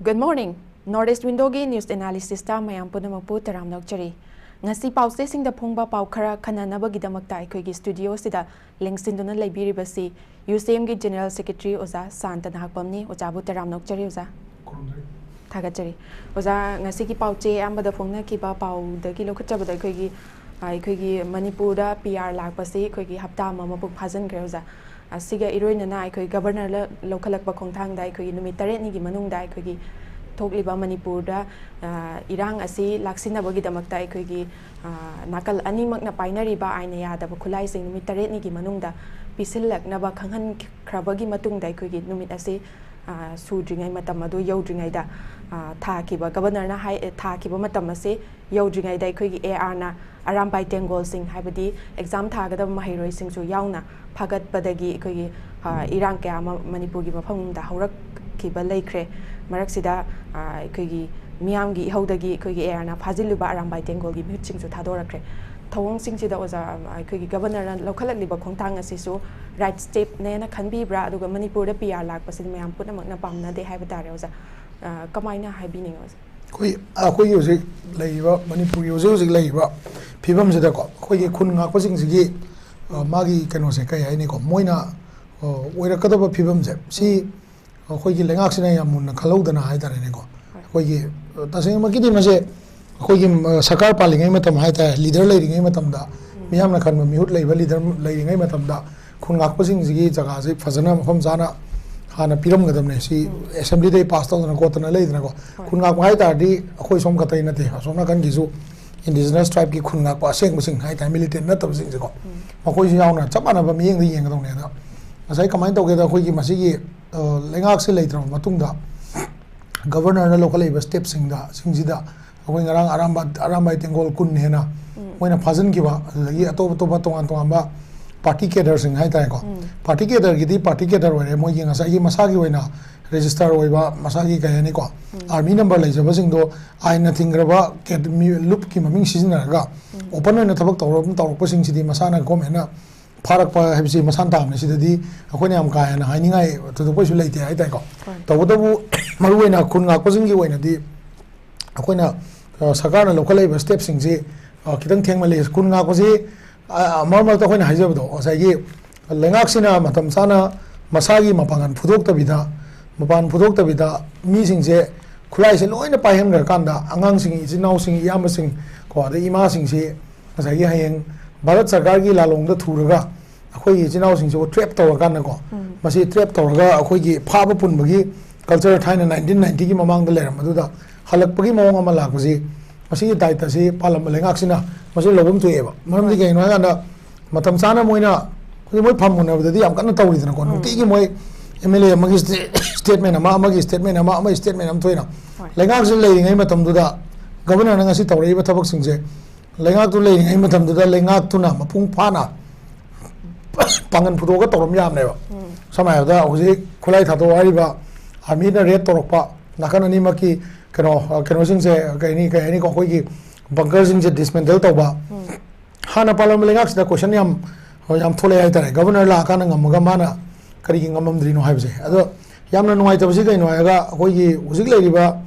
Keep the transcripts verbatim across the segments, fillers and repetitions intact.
Good morning. North East Windowꯒꯤ news analysisꯇ ꯃꯌꯥꯝ ꯄꯨꯝꯅꯃꯛꯄꯨ ꯇꯔꯥꯝꯅ ꯑꯣꯛꯆꯔꯤ꯫ ꯉꯁꯤ ꯄꯥꯎꯆꯦꯁꯤꯡꯗ ꯐꯣꯡꯕ ꯄꯥꯎ ꯈꯔ ꯈꯟꯅꯅꯕꯒꯤꯗꯃꯛꯇ ꯑꯩꯈꯣꯏꯒꯤ studioꯁꯤꯗ ꯂꯦꯡꯁꯤꯟꯗꯨꯅ ꯂꯩꯕꯤꯔꯤꯕꯁꯤ UCMꯒꯤ General Secretary ꯑꯣꯖꯥ ꯁꯥꯟꯇ ꯅꯍꯥꯛꯄꯝꯅꯤ꯫ ꯑꯣꯖꯥꯕꯨ ꯇꯔꯥꯝꯅ ꯑꯣꯛꯆꯔꯤ ꯑꯣꯖꯥ꯫ ꯈꯨꯔꯨꯝꯖꯔꯤ꯫ ꯊꯥꯒꯠꯆꯔꯤ꯫ ꯑꯣꯖꯥ, ꯉꯁꯤꯒꯤ ꯄꯥꯎꯆꯦ ꯑꯌꯥꯝꯕꯗ ꯐꯣꯡꯅꯈꯤꯕ ꯄꯥꯎꯗꯒꯤ ꯂꯧꯈꯠꯆꯕꯗ ꯑꯩꯈꯣꯏꯒꯤ, ꯑ, ꯑꯩꯈꯣꯏꯒꯤ ꯃꯅꯤꯄꯨꯔꯗ PR ꯂꯥꯛꯄꯁꯤ ꯑꯩꯈꯣꯏꯒꯤ ꯍꯞꯇꯥ ꯑꯃ ꯃꯄꯨꯡ ꯐꯥꯖꯤꯟꯈ꯭ꯔꯦ ꯑꯣꯖꯥ꯫ ꯑꯁꯤꯒ ꯏꯔꯣꯏꯅꯅ ꯑꯩꯈꯣꯏ Governorꯅ ꯂꯧꯈꯠꯂꯛꯄ ꯈꯣꯡꯊꯥꯡꯗ ꯑꯩꯈꯣꯏꯒꯤ ꯅꯨꯃꯤꯠ ꯇꯔꯦꯠꯅꯤꯒꯤ ꯃꯅꯨꯡꯗ ꯑꯩꯈꯣꯏꯒꯤ ꯊꯣꯛꯂꯤꯕ ꯃꯅꯤꯄꯨꯔꯗ, ꯑ, ꯏꯔꯥꯡ ꯑꯁꯤ ꯂꯥꯛꯁꯤꯟꯅꯕꯒꯤꯗꯃꯛꯇ ꯑꯩꯈꯣꯏꯒꯤ, ꯑ, ꯅꯥꯀꯜ ꯑꯅꯤꯃꯛꯅ ꯄꯥꯏꯅꯔꯤꯕ ꯑꯥꯏꯟꯅ ꯌꯥꯗꯕ ꯈꯨꯠꯂꯥꯏꯁꯤꯡ ꯅꯨꯃꯤꯠ ꯇꯔꯦꯠꯅꯤꯒꯤ ꯃꯅꯨꯡꯗ ꯄꯤꯁꯤꯜꯂꯛꯅꯕ ꯈꯪꯍꯟꯈ꯭ꯔꯕꯒꯤ ꯃꯇꯨꯡꯗ ꯑꯩꯈꯣꯏꯒꯤ ꯅꯨꯃꯤꯠ ꯑꯁꯤ, ꯑ, ꯁꯨꯗ꯭ꯔꯤꯉꯩ ꯃꯇꯝ ꯑꯗꯨ ꯌꯧꯗ꯭ꯔꯤꯉꯩꯗ, ꯑ, ꯊꯥꯈꯤꯕ, Governorꯅ ꯍꯥꯏ, ꯊꯥꯈꯤꯕ ꯃꯇꯝ ꯑꯁꯤ ꯌꯧꯗ꯭ꯔꯤꯉꯩꯗ ꯑꯩꯈꯣꯏꯒꯤ ARꯅ ꯑꯔꯥꯝꯕꯥꯏ ꯇꯦꯡꯒꯣꯜꯁꯤꯡ, ꯍꯥꯏꯕꯗꯤ exam ꯊꯥꯒꯗꯕ ꯃꯍꯩꯔꯣꯏꯁꯤꯡꯁꯨ ꯌꯥꯎꯅ ꯐꯥꯒꯠꯄꯗꯒꯤ ꯑꯩꯈꯣꯏꯒꯤ, ꯑ, ꯏꯔꯥꯡ ꯀꯌꯥ ꯑꯃ ꯃꯅꯤꯄꯨꯔꯒꯤ ꯃꯐꯝꯗ ꯍꯧꯔꯛꯈꯤꯕ ꯂꯩꯈ꯭ꯔꯦ꯫ ꯃꯔꯛꯁꯤꯗ, ꯑ, ꯑꯩꯈꯣꯏꯒꯤ ꯃꯤꯌꯥꯝꯒꯤ ꯏꯍꯧꯗꯒꯤ ꯑꯩꯈꯣꯏꯒꯤ ARꯅ ꯐꯥꯖꯤꯜꯂꯨꯕ ꯑꯔꯥꯝꯕꯥꯏ ꯇꯦꯡꯒꯣꯜꯒꯤ ꯃꯤꯍꯨꯠꯁꯤꯡꯁꯨ ꯊꯥꯗꯣꯔꯛꯈ꯭ꯔꯦ꯫ ꯊꯧꯑꯣꯡꯁꯤꯡꯁꯤꯗ ꯑꯣꯖꯥ, ꯑ, ꯑꯩꯈꯣꯏꯒꯤ Governorꯅ ꯂꯧꯈꯠꯂꯛꯂꯤꯕ ꯈꯣꯡꯊꯥꯡ ꯑꯁꯤꯁꯨ right stepꯅꯦꯅ ꯈꯟꯕꯤꯕ꯭ꯔꯥ? ꯑꯗꯨꯒ ꯃꯅꯤꯄꯨꯔꯗ PR ꯂꯥꯛꯄꯁꯤꯗꯤ ꯃꯌꯥꯝ ꯄꯨꯝꯅꯃꯛꯅ ꯄꯥꯝꯅꯗꯦ ꯍꯥꯏꯕ ꯇꯥꯔꯦ ꯑꯣꯖꯥ꯫ ꯑ, ꯀꯃꯥꯏꯅ ꯍꯥꯏꯕꯤꯅꯤꯡꯉꯤ ꯑꯣꯖꯥ? ꯑꯩꯈꯣꯏ, ꯑꯩꯈꯣꯏꯒꯤ ꯍꯧꯖꯤꯛ ꯂꯩꯔꯤꯕ, ꯃꯅꯤꯄꯨꯔꯒꯤ ꯍꯧꯖꯤꯛ ꯍꯧꯖꯤꯛ ꯂꯩꯔꯤꯕ ꯐꯤꯕꯝꯁꯤꯗꯀꯣ, ꯑꯩꯈꯣꯏꯒꯤ ꯈꯨꯟ ꯉꯥꯛꯄꯁꯤꯡꯁꯤꯒꯤ, ꯑ, ꯃꯥꯒꯤ ꯀꯩꯅꯣꯁꯦ ꯀꯩ ꯍꯥꯏꯅꯤꯀꯣ, ꯃꯣꯏꯅ, ꯑ, ꯑꯣꯏꯔꯛꯀꯗꯕ ꯐꯤꯕꯝꯁꯦ, ꯁꯤ ꯑꯩꯈꯣꯏꯒꯤ ꯂꯩꯉꯥꯛꯁꯤꯅ ꯌꯥꯝ ꯃꯨꯟꯅ ꯈꯜꯍꯧꯗꯅ ꯍꯥꯏꯇꯥꯔꯦꯅꯦꯀꯣ꯫ ꯑꯩꯈꯣꯏꯒꯤ, ꯑ, ꯇꯁꯦꯡꯅꯃꯛꯀꯤꯗꯤ ꯃꯁꯦ ꯑꯩꯈꯣꯏꯒꯤ, ꯑ, ꯁꯔꯀꯥꯔ ꯄꯥꯜꯂꯤꯉꯩ ꯃꯇꯝ ꯍꯥꯏꯇꯥꯔꯦ, leader ꯂꯩꯔꯤꯉꯩ ꯃꯇꯝꯗ, ꯃꯤꯌꯥꯝꯅ ꯈꯟꯕ ꯃꯤꯍꯨꯠ ꯂꯩꯕ leader ꯂꯩꯔꯤꯉꯩ ꯃꯇꯝꯗ ꯈꯨꯟ ꯉꯥꯛꯄꯁꯤꯡꯁꯤꯒꯤ ꯖꯒꯥꯁꯤ ꯐꯖꯅ ꯃꯐꯝ ꯆꯥꯅ ꯍꯥꯟꯅ ꯄꯤꯔꯝꯒꯗꯕꯅꯦ꯫ ꯁꯤ assemblyꯗꯒꯤ pass ꯇꯧꯗꯅ ꯈꯣꯠꯇꯅ ꯂꯩꯗꯅꯀꯣ꯫ ꯈꯨꯟ ꯉꯥꯛꯄ ꯍꯥꯏ ꯇꯥꯔꯗꯤ ꯑꯩꯈꯣꯏ ꯁꯣꯝ ꯈꯛꯇꯒꯤ ꯅꯠꯇꯦ, ꯑꯁꯣꯝ ꯅꯥꯀꯟꯒꯤꯁꯨ indigenous tribeꯀꯤ ꯈꯨꯟ ꯉꯥꯛꯄ ꯑꯁꯦꯡꯕꯁꯤꯡ ꯍꯥꯏ ꯇꯥꯔꯦ, militant ꯅꯠꯇꯕꯁꯤꯡꯁꯦꯀꯣ꯫ ꯃꯈꯣꯏꯁꯨ ꯌꯥꯎꯅ ꯆꯞ ꯃꯥꯟꯅꯕ ꯃꯤꯠꯌꯦꯡꯗ ꯌꯦꯡꯒꯗꯧꯅꯦ꯫ ꯑꯗ ꯉꯁꯥꯏ ꯀꯃꯥꯏꯅ ꯇꯧꯒꯦꯗ, ꯑꯩꯈꯣꯏꯒꯤ ꯃꯁꯤꯒꯤ, ꯑ, ꯂꯩꯉꯥꯛꯁꯦ ꯂꯩꯇ꯭ꯔꯕ ꯃꯇꯨꯡꯗ Governorꯅ ꯂꯧꯈꯠꯂꯛꯏꯕ stepꯁꯤꯡꯗ, ꯁꯤꯡꯁꯤꯗ ꯑꯩꯈꯣꯏ ꯉꯔꯥꯡ ꯑꯔꯥꯝꯕ-, ꯑꯔꯥꯝꯕꯥꯏ ꯇꯦꯡꯒꯣꯜ ꯀꯨꯟ ꯍꯦꯟꯅ ꯃꯣꯏꯅ ꯐꯥꯖꯤꯟꯈꯤꯕ, ꯑꯗꯨꯗꯒꯤ ꯑꯇꯣꯞ ꯑꯇꯣꯞꯄ ꯇꯣꯉꯥꯟ ꯇꯣꯉꯥꯟꯕ party cadreꯁꯤꯡ ꯍꯥꯏꯇꯥꯔꯦꯀꯣ꯫ Party cadreꯒꯤꯗꯤ party cadre ꯑꯣꯏꯔꯦ, ꯃꯣꯏꯒꯤ ꯉꯁꯥꯏꯒꯤ ꯃꯁꯥꯒꯤ ꯑꯣꯏꯅ register ꯑꯣꯏꯕ, ꯃꯁꯥꯒꯤ ꯀꯩ ꯍꯥꯏꯅꯤꯀꯣ, army number ꯂꯩꯖꯕꯁꯤꯡꯗꯣ ꯑꯥꯏꯟꯅ ꯊꯤꯡꯈ꯭ꯔꯕ ꯀꯦ-, ꯃꯤ-, ꯂꯨꯞꯀꯤ ꯃꯃꯤꯡ ꯁꯤꯖꯤꯟꯅꯔꯒ open ꯑꯣꯏꯅ ꯊꯕꯛ ꯇꯧꯔ-, ꯇꯧꯔꯛꯄꯁꯤꯡꯁꯤꯗꯤ ꯃꯁꯥꯅ governmentꯅ ꯐꯥꯔꯛꯄ ꯍꯥꯏꯕꯁꯤ ꯃꯁꯥꯟ ꯇꯥꯕꯅꯤ꯫ ꯁꯤꯗꯗꯤ ꯑꯩꯈꯣꯏꯅ ꯌꯥꯝ ꯀꯥ ꯍꯦꯟꯅ ꯍꯥꯏꯅꯤꯡꯉꯥꯏ ꯊꯣꯏꯗꯣꯛꯄꯁꯨ ꯂꯩꯇꯦ ꯍꯥꯏꯇꯥꯔꯦꯀꯣ꯫ ꯇꯧꯕꯇꯕꯨ ꯃꯔꯨꯑꯣꯏꯅ ꯈꯨꯟ ꯉꯥꯛꯄꯁꯤꯡꯒꯤ ꯑꯣꯏꯅꯗꯤ ꯑꯩꯈꯣꯏꯅ, ꯑ, ꯁꯔꯀꯥꯔꯅ ꯂꯧꯈꯠꯂꯛꯏꯕ ꯁ꯭ꯇꯦꯞꯁꯤꯡꯁꯤ, ꯑ, ꯈꯤꯇꯪ ꯊꯦꯡꯃꯜꯂꯤ꯫ ꯈꯨꯟ ꯉꯥꯛꯄꯁꯤ, ꯑ, ꯃꯔꯛ ꯃꯔꯛꯇ ꯑꯩꯈꯣꯏꯅ ꯍꯥꯏꯖꯕꯗꯣ, ꯉꯁꯥꯏꯒꯤ ꯂꯩꯉꯥꯛꯁꯤꯅ ꯃꯇꯝ ꯆꯥꯅ ꯃꯁꯥꯒꯤ ꯃꯄꯥꯡꯒꯜ ꯐꯨꯗꯣꯛꯇꯕꯤꯗ, ꯃꯄꯥꯟ ꯐꯨꯗꯣꯛꯇꯕꯤꯗ ꯃꯤꯁꯤꯡꯁꯦ, ꯈꯨꯠꯂꯥꯏꯁꯦ ꯂꯣꯏꯅ ꯄꯥꯏꯍꯟꯈ꯭ꯔꯀꯥꯟꯗ, ꯑꯉꯥꯡꯁꯤꯡ, ꯏꯆꯤꯟ ꯏꯅꯥꯎꯁꯤꯡ, ꯏꯌꯥꯝꯕꯁꯤꯡ ꯀꯣ, ꯑꯗꯩ ꯏꯃꯥꯁꯤꯡꯁꯤ ꯉꯁꯥꯏꯒꯤ ꯍꯌꯦꯡ ꯚꯥꯔꯠ ꯁꯔꯀꯥꯔꯒꯤ ꯂꯥꯂꯣꯡꯗ ꯊꯨꯔꯒ ꯑꯩꯈꯣꯏꯒꯤ ꯏꯆꯤꯟ ꯏꯅꯥꯎꯁꯤꯡꯁꯤꯕꯨ ꯇ꯭ꯔꯦꯞ ꯇꯧꯔꯀꯥꯟꯗꯀꯣ, ꯎꯝ꯫ ꯃꯁꯤ ꯇ꯭ꯔꯦꯞ ꯇꯧꯔꯒ ꯑꯩꯈꯣꯏꯒꯤ ꯐꯥꯕ ꯄꯨꯟꯕꯒꯤ ꯀꯜꯆꯔ ꯊꯥꯏꯅ ꯅꯥꯏꯟꯇꯤꯟ ꯅꯥꯏꯟꯇꯤꯒꯤ ꯃꯃꯥꯡꯗ ꯂꯩꯔꯝꯕꯗꯨꯗ ꯍꯜꯂꯛꯄꯒꯤ ꯃꯑꯣꯡ ꯑꯃ ꯂꯥꯛꯄꯁꯤ, ꯃꯁꯤꯒꯤ ꯗꯥꯏꯇꯁꯤ ꯄꯥꯜꯂꯝꯕ ꯂꯩꯉꯥꯛꯁꯤꯅ ꯃꯁꯤ ꯂꯧꯐꯝ ꯊꯣꯛꯑꯦꯕ꯫ ꯃꯔꯝꯗꯤ ꯍꯣꯏ꯫ ꯀꯩꯒꯤꯅꯣ ꯍꯥꯏꯀꯥꯟꯗ, ꯃꯇꯝ ꯆꯥꯅ ꯃꯣꯏꯅ, ꯍꯧꯖꯤꯛ ꯃꯣꯏ ꯐꯝ ꯃꯨꯟꯅꯕꯗꯗꯤ ꯌꯥꯝ ꯀꯟꯅ ꯇꯧꯔꯤꯗꯅꯀꯣ꯫ ꯎꯝ꯫ ꯅꯨꯡꯇꯤꯒꯤ ꯃꯣꯏ ꯑꯦꯝ ꯑꯦꯜ ꯑꯦ ꯑꯃꯒꯤ ꯁ꯭ꯇꯦ-, ꯁ꯭ꯇꯦꯠꯃꯦꯟ ꯑꯃ, ꯑꯃꯒꯤ ꯁ꯭ꯇꯦꯠꯃꯦꯟ ꯑꯃ, ꯑꯃꯒꯤ ꯁ꯭ꯇꯦꯠꯃꯦꯟ ꯑꯃ ꯊꯣꯛꯏꯅ꯫ ꯍꯣꯏ꯫ ꯂꯩꯉꯥꯛꯁꯤ ꯂꯩꯔꯤꯉꯩ ꯃꯇꯝꯗꯨꯗ ꯒꯚꯔꯅꯔꯅ ꯉꯁꯤ ꯇꯧꯔꯛꯏꯕ ꯊꯕꯛꯁꯤꯡꯁꯦ, ꯂꯩꯉꯥꯛꯇꯨ ꯂꯩꯔꯤꯉꯩ ꯃꯇꯝꯗꯨꯗ ꯂꯩꯉꯥꯛꯇꯨꯅ ꯃꯄꯨꯡ ꯐꯥꯅ ꯄꯥꯡꯒꯜ ꯐꯨꯗꯣꯛꯑꯒ ꯇꯧꯔꯝ ꯌꯥꯕꯅꯦꯕ꯫ ꯎꯝ꯫ ꯁꯝꯅ ꯍꯥꯏꯔꯕꯗ, ꯍꯧꯖꯤꯛ ꯈꯨꯠꯂꯥꯏ ꯊꯥꯗꯣꯛꯑꯣ ꯍꯥꯏꯔꯤꯕ ꯑꯥꯔꯃꯤꯅ ꯔꯦꯗ ꯇꯧꯔꯛꯄ, ꯅꯥꯀꯟ ꯑꯅꯤꯃꯛꯀꯤ ꯀꯩꯅꯣ, ꯑ, ꯀꯩꯅꯣꯁꯤꯡꯁꯦ, ꯀꯩ ꯍꯥꯏꯅꯤ, ꯀꯩ ꯍꯥꯏꯅꯤꯀꯣ, ꯑꯩꯈꯣꯏꯒꯤ ꯕꯪꯀꯔꯁꯤꯡꯁꯦ ꯗꯤꯁꯃꯦꯟꯇꯜ ꯇꯧꯕ꯫ ꯎꯝ꯫ ꯍꯥꯟꯅ ꯄꯥꯜꯂꯝꯕ ꯂꯩꯉꯥꯛꯁꯤꯗ ꯀꯣꯏꯁꯟ ꯌꯥꯝ, ꯌꯥꯝ ꯊꯣꯛꯂꯛꯑꯦ ꯍꯥꯏꯇꯥꯔꯦ, ꯒꯚꯔꯅꯔ ꯂꯥꯛꯑꯀꯥꯟꯗ ꯉꯝꯃꯒ ꯃꯥꯅ ꯀꯔꯤꯒꯤ ꯉꯝꯃꯝꯗ꯭ꯔꯤꯅꯣ ꯍꯥꯏꯕꯁꯦ꯫ ꯑꯗꯣ ꯌꯥꯝꯅ ꯅꯨꯡꯉꯥꯏꯇꯕꯁꯤ ꯀꯩꯅꯣ ꯍꯥꯏꯔꯒ, ꯑꯩꯈꯣꯏꯒꯤ ꯍꯧꯖꯤꯛ ꯂꯩꯔꯤꯕ,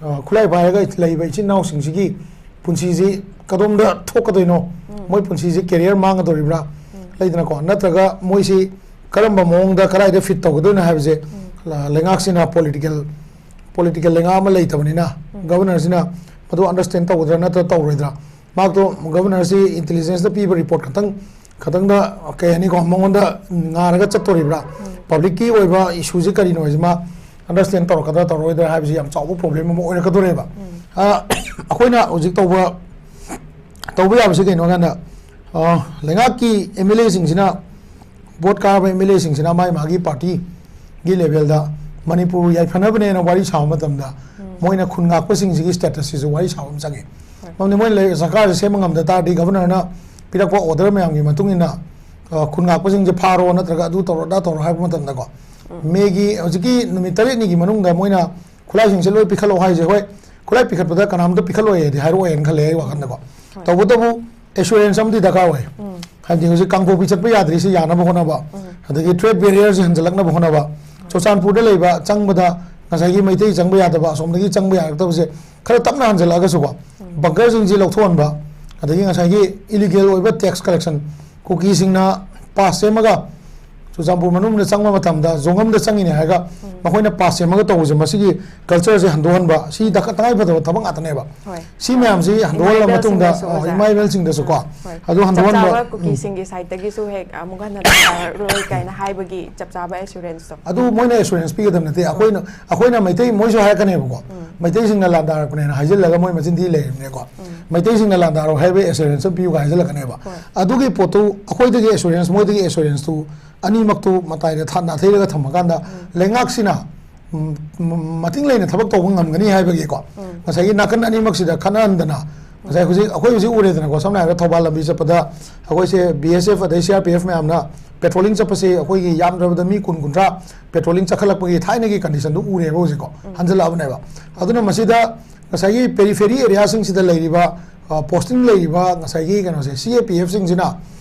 ꯑ, ꯈꯨꯠꯂꯥꯏ ꯄꯥꯏꯔꯒ ꯂꯩꯕ ꯏꯆꯤꯟ ꯏꯅꯥꯎꯁꯤꯡꯁꯤꯒꯤ ꯄꯨꯟꯁꯤꯁꯤ ꯀꯗꯣꯝꯗ ꯊꯣꯛꯀꯗꯣꯏꯅꯣ? ꯎꯝ꯫ ꯃꯣꯏ ꯄꯨꯟꯁꯤꯁꯤ ꯀꯦꯔꯤꯌꯔ ꯃꯥꯡꯒꯗꯧꯔꯤꯕ꯭ꯔꯥ? ꯎꯝ꯫ ꯂꯩꯗꯅꯀꯣ, ꯅꯠꯇ꯭ꯔꯒ ꯃꯣꯏꯁꯤ ꯀꯔꯝꯕ ꯃꯑꯣꯡꯗ ꯀꯗꯥꯏꯗ ꯐꯤꯠ ꯇꯧꯒꯗꯣꯏꯅꯣ ꯍꯥꯏꯕꯁꯦ, ꯎꯝ꯫ ꯂ-, ꯂꯩꯉꯥꯛꯁꯤꯅ ꯄꯣꯂꯤꯇꯤꯀꯦꯜ, ꯄꯣꯂꯤꯇꯤꯀꯦꯜ ꯂꯩꯉꯥꯛ ꯑꯃ ꯂꯩꯇꯕꯅꯤꯅ, ꯎꯝ꯫ ꯒꯚꯔꯅꯔꯁꯤꯅ ꯃꯗꯨ ꯑꯟꯗꯔꯁ꯭ꯇꯦꯟ ꯇꯧꯒꯗ꯭ꯔꯥ ꯅꯠꯇ꯭ꯔ ꯇꯧꯔꯣꯏꯗ꯭ꯔꯥ? ꯃꯍꯥꯛꯇꯣ ꯒꯚꯔꯅꯔꯁꯤ ꯏꯟꯇꯦꯂꯤꯖꯦꯟꯁꯇ ꯄꯤꯕ ꯔꯤꯄꯣꯔꯠ ꯈꯛꯇꯪ, ꯈꯛꯇꯪꯗ, ꯀꯩ ꯍꯥꯏꯅꯤꯀꯣ, ꯃꯉꯣꯟꯗ ꯉꯥꯔꯒ ꯆꯠꯇꯣꯔꯤꯕ꯭ꯔꯥ? ꯎꯝ꯫ ꯄꯕ꯭ꯂꯤꯛꯀꯤ ꯑꯣꯏꯕ ꯏꯁꯨꯁꯦ ꯀꯔꯤꯅꯣ ꯍꯥꯏꯁꯦ ꯃꯥ ꯑꯟꯗꯔꯁ꯭ꯇꯦꯟ ꯇꯧꯔꯛꯀꯗ꯭ꯔꯥ ꯇꯧꯔꯛꯑꯣꯏꯗ꯭ꯔꯥ ꯍꯥꯏꯕꯁꯤ ꯌꯥꯝ ꯆꯥꯎꯕ ꯄ꯭ꯔꯣꯕ꯭ꯂꯦꯝ ꯑꯃ ꯑꯣꯏꯔꯛꯀꯗꯣꯔꯦꯕ꯫ ꯎꯝ꯫ ꯑ, ꯑꯩꯈꯣꯏꯅ ꯍꯧꯖꯤꯛ ꯇꯧꯕ, ꯇꯧꯕ ꯌꯥꯕꯁꯤ ꯀꯩꯅꯣ ꯍꯥꯏꯀꯥꯟꯗ, ꯑ, ꯂꯩꯉꯥꯛꯀꯤ ꯑꯦꯝ ꯑꯦꯜ ꯑꯦꯁꯤꯡꯁꯤꯅ, ꯚꯣꯠ ꯀꯥꯔꯕ ꯑꯦꯝ ꯑꯦꯜ ꯑꯦꯁꯤꯡꯁꯤꯅ ꯃꯥꯒꯤ ꯃꯥꯒꯤ ꯄꯥꯔꯇꯤꯒꯤ ꯂꯦꯚꯦꯜꯗ ꯃꯅꯤꯄꯨꯔ ꯌꯥꯏꯐꯅꯕꯅꯦꯅ ꯋꯥꯔꯤ ꯁꯥꯕ ꯃꯇꯝꯗ, ꯎꯝ꯫ ꯃꯣꯏꯅ ꯈꯨꯟ ꯉꯥꯛꯄꯁꯤꯡꯁꯤꯒꯤ ꯁ꯭ꯇꯦꯇꯁꯁꯤꯁꯨ ꯋꯥꯔꯤ ꯁꯥꯕ ꯑꯃ ꯆꯪꯉꯤ꯫ ꯍꯣꯏ꯫ ꯃꯔꯝꯗꯤ ꯃꯣꯏꯅ ꯂꯩ-, ꯁꯔꯀꯥꯔꯁꯦ ꯁꯦꯝꯕ ꯉꯝꯗ ꯇꯥꯔꯗꯤ, ꯒꯚꯔꯅꯔꯅ ꯄꯤꯔꯛꯄ ꯑꯣꯔꯗꯔ ꯃꯌꯥꯝꯒꯤ ꯃꯇꯨꯡ ꯏꯟꯅ, ꯑ, ꯈꯨꯟ ꯉꯥꯛꯄꯁꯤꯡꯁꯦ ꯐꯥꯔꯣ ꯅꯠꯇ꯭ꯔꯒ ꯑꯗꯨ ꯇꯧꯔꯣ ꯑꯗꯥ ꯇꯧꯔꯣ ꯍꯥꯏꯕ ꯃꯇꯝꯗꯀꯣ, ꯎꯝ꯫ ꯃꯦꯒꯤ ꯍꯧꯖꯤꯛꯀꯤ ꯅꯨꯃꯤꯠ ꯇꯔꯦꯠꯅꯤꯒꯤ ꯃꯅꯨꯡꯗ ꯃꯣꯏꯅ ꯈꯨꯠꯂꯥꯏꯁꯤꯡꯁꯦ ꯂꯣꯏ ꯄꯤꯈꯠꯂꯛꯑꯣ ꯍꯥꯏꯁꯦ, ꯍꯣꯏ, ꯈꯨꯠꯂꯥꯏ ꯄꯤꯈꯠꯄꯗ ꯀꯅꯥꯝꯇ ꯄꯤꯈꯠꯂꯣꯏ ꯍꯥꯏꯗꯤ ꯍꯥꯏꯔꯛꯑꯣꯏꯅ ꯈꯜꯂꯦ ꯑꯩ ꯋꯥꯈꯜꯗꯀꯣ꯫ ꯍꯣꯏ꯫ ꯇꯧꯕꯇꯕꯨ ꯑꯦꯁꯨꯔꯦꯟꯁ ꯑꯃꯗꯤ ꯗꯔꯀꯥꯔ ꯑꯣꯏ꯫ ꯎꯝ꯫ ꯍꯥꯏꯕꯗꯤ ꯍꯧꯖꯤꯛ ꯀꯥꯡꯄꯣꯛꯄꯤ ꯆꯠꯄ ꯌꯥꯗ꯭ꯔꯤꯁꯤ ꯌꯥꯅꯕ ꯍꯣꯠꯅꯕ, ꯑꯗꯒꯤ ꯇ꯭ꯔꯦꯗ ꯕꯦꯔꯤꯌꯔꯁꯤ ꯍꯟꯖꯤꯜꯂꯛꯅꯕ ꯍꯣꯠꯅꯕ, ꯆꯨꯔꯆꯥꯟꯄꯨꯔꯗ ꯂꯩꯕ ꯆꯪꯕꯗ ꯉꯁꯥꯏꯒꯤ ꯃꯩꯇꯩ ꯆꯪꯕ ꯌꯥꯗꯕ, ꯑꯁꯣꯝꯗꯒꯤ ꯆꯪꯕ ꯌꯥꯔꯛꯇꯕꯁꯦ ꯈꯔ ꯇꯞꯅ ꯍꯟꯖꯤꯜꯂꯛꯑꯒꯁꯨꯀꯣ, ꯕꯪꯀꯔꯁꯤꯡꯁꯤ ꯂꯧꯊꯣꯛꯍꯟꯕ, ꯑꯗꯒꯤ ꯉꯁꯥꯏꯒꯤ ꯏꯂꯤꯒꯦꯜ ꯑꯣꯏꯕ ꯇꯦꯛꯁ ꯀꯂꯦꯛꯁꯟ, ꯀꯨꯀꯤꯁꯤꯡꯅ ꯄꯥꯁ ꯁꯦꯝꯃꯒ ꯆꯨꯔꯆꯥꯟꯄꯨꯔ ꯃꯅꯨꯡꯗ ꯆꯪꯕ ꯃꯇꯝꯗ ꯖꯣꯉꯝꯗ ꯆꯪꯉꯤꯅꯦ ꯍꯥꯏꯔꯒ ꯃꯈꯣꯏꯅ ꯄꯥꯁ ꯁꯦꯝꯃꯒ ꯇꯧꯕꯁꯦ, ꯃꯁꯤꯒꯤ ꯀꯜꯆꯔꯁꯦ ꯍꯟꯗꯣꯛꯍꯟꯕ, ꯁꯤ ꯗꯔꯀꯥꯔ, ꯇꯉꯥꯏ ꯐꯗꯕ ꯊꯕꯛ ꯉꯥꯛꯇꯅꯦꯕ꯫ ꯍꯣꯏ꯫ ꯁꯤ ꯃꯌꯥꯝꯁꯤ ꯍꯟꯗꯣꯛꯍꯜꯂ ꯏꯃꯥ ꯃꯇꯨꯡꯗ ꯏꯕꯦꯜꯁꯤꯡꯗꯁꯨ, ꯑ, ꯑꯣꯖꯥ꯫ ꯏꯃꯥ ꯏꯕꯦꯜꯁꯤꯡꯗꯁꯨꯀꯣ, ꯍꯣꯏ꯫ ꯑꯗꯨ ꯆꯞ ꯍꯟꯗꯣꯛꯍꯟꯕ, ꯆꯥꯕ ꯎꯝ꯫ ꯀꯨꯀꯤꯁꯤꯡꯒꯤ ꯁꯥꯏꯠꯇꯒꯤꯁꯨ ꯍꯦꯛ ꯑꯃꯨꯛ ꯍꯟꯅ ꯂꯥꯛꯑꯔꯣꯏ ꯀꯥꯏꯅ ꯍꯥꯏꯕꯒꯤ ꯆꯞ ꯆꯥꯕ ꯑꯦꯁꯨꯔꯦꯟꯁꯇꯣ꯫ ꯑꯗꯨ ꯃꯣꯏꯅ ꯑꯦꯁꯨꯔꯦꯟꯁ ꯄꯤꯒꯗꯕ ꯅꯠꯇꯦ꯫ ꯑꯩꯈꯣꯏꯅ, ꯑꯩꯈꯣꯏꯅ ꯃꯩꯇꯩ, ꯃꯣꯏꯁꯨ ꯍꯥꯏꯔꯛꯀꯅꯦꯕꯀꯣ, ꯃꯩꯇꯩꯁꯤꯡꯅ ꯂꯥꯟꯗꯥꯔꯛꯄꯅꯦꯅ ꯍꯥꯏꯖꯤꯜꯂꯒ ꯃꯣꯏ ꯃꯆꯤꯟ ꯊꯤ ꯂꯩꯔꯤꯕꯅꯦꯀꯣ꯫ ꯃꯩꯇꯩꯁꯤꯡꯅ ꯂꯥꯟꯗꯥꯔꯣ ꯍꯥꯏꯕꯒꯤ ꯑꯦꯁꯨꯔꯦꯟꯁ ꯑꯃ ꯄꯤꯌꯨꯒ ꯍꯥꯏꯖꯤꯜꯂꯛꯀꯅꯦꯕ꯫ ꯍꯣꯏ꯫ ꯑꯗꯨꯒꯤ ꯄꯣꯠꯇꯨ, ꯑꯩꯈꯣꯏꯗꯒꯤ ꯑꯦꯁꯨꯔꯦꯟꯁ, ꯃꯣꯏꯗꯒꯤ ꯑꯦꯁꯨꯔꯦꯟꯁꯇꯨ ꯑꯅꯤꯃꯛꯇꯨ ꯃꯇꯥꯏꯗ ꯊꯥ-, ꯅꯥꯊꯩꯔꯒ ꯊꯝꯃꯀꯥꯟꯗ ꯂꯩꯉꯥꯛꯁꯤꯅ ꯎꯝ, ꯃ-, ꯃꯇꯤꯡ ꯂꯩꯅ ꯊꯕꯛ ꯇꯧꯕ ꯉꯝꯒꯅꯤ ꯍꯥꯏꯕꯒꯤꯀꯣ, ꯉꯁꯥꯏꯒꯤ ꯅꯥꯀꯟ ꯑꯅꯤꯃꯛꯁꯤꯗ ꯈꯠꯅꯍꯟꯗꯅ, ꯉꯁꯥꯏ ꯍꯧꯖꯤꯛ, ꯑꯩꯈꯣꯏ ꯍꯧꯖꯤꯛ ꯎꯔꯦꯗꯅꯀꯣ, ꯁꯝꯅ ꯍꯥꯏꯔꯕꯗ ꯊꯧꯕꯥꯜ ꯂꯝꯕꯤ ꯆꯠꯄꯗ ꯑꯩꯈꯣꯏꯁꯦ ꯕꯤ ꯑꯦꯁ ꯑꯦꯐ ꯑꯗꯩ ꯁꯤ ꯑꯥꯔ ꯄꯤ ꯑꯦꯐ ꯃꯌꯥꯝꯅ ꯄꯦꯇ꯭ꯔꯣꯂꯤꯡ ꯆꯠꯄꯁꯦ, ꯑꯩꯈꯣꯏꯒꯤ ꯌꯥꯝꯗ꯭ꯔꯕꯗ ꯃꯤ ꯀꯨꯟ ꯀꯨꯟꯊ꯭ꯔꯥ ꯄꯦꯇ꯭ꯔꯣꯂꯤꯡ ꯆꯠꯈꯠꯂꯛꯄꯒꯤ ꯊꯥꯏꯅꯒꯤ ꯀꯟꯗꯤꯁꯟꯗꯨ ꯎꯔꯦꯕ ꯍꯧꯖꯤꯛꯀꯣ, ꯍꯟꯖꯤꯜꯂꯛꯑꯕꯅꯦꯕ꯫ ꯑꯗꯨꯅ ꯃꯁꯤꯗ ꯉꯁꯥꯏꯒꯤ ꯄꯦꯔꯤꯐꯦꯔꯤ ꯑꯦꯔꯤꯌꯥꯁꯤꯡꯁꯤꯗ ꯂꯩꯔꯤꯕ, ꯑ, ꯄꯣꯁꯇꯤꯡ ꯂꯩꯔꯤꯕ ꯉꯁꯥꯏꯒꯤ ꯀꯩꯅꯣꯁꯦ, ꯁꯤ ꯑꯦ ꯄꯤ ꯑꯦꯐꯁꯤꯡꯁꯤꯅ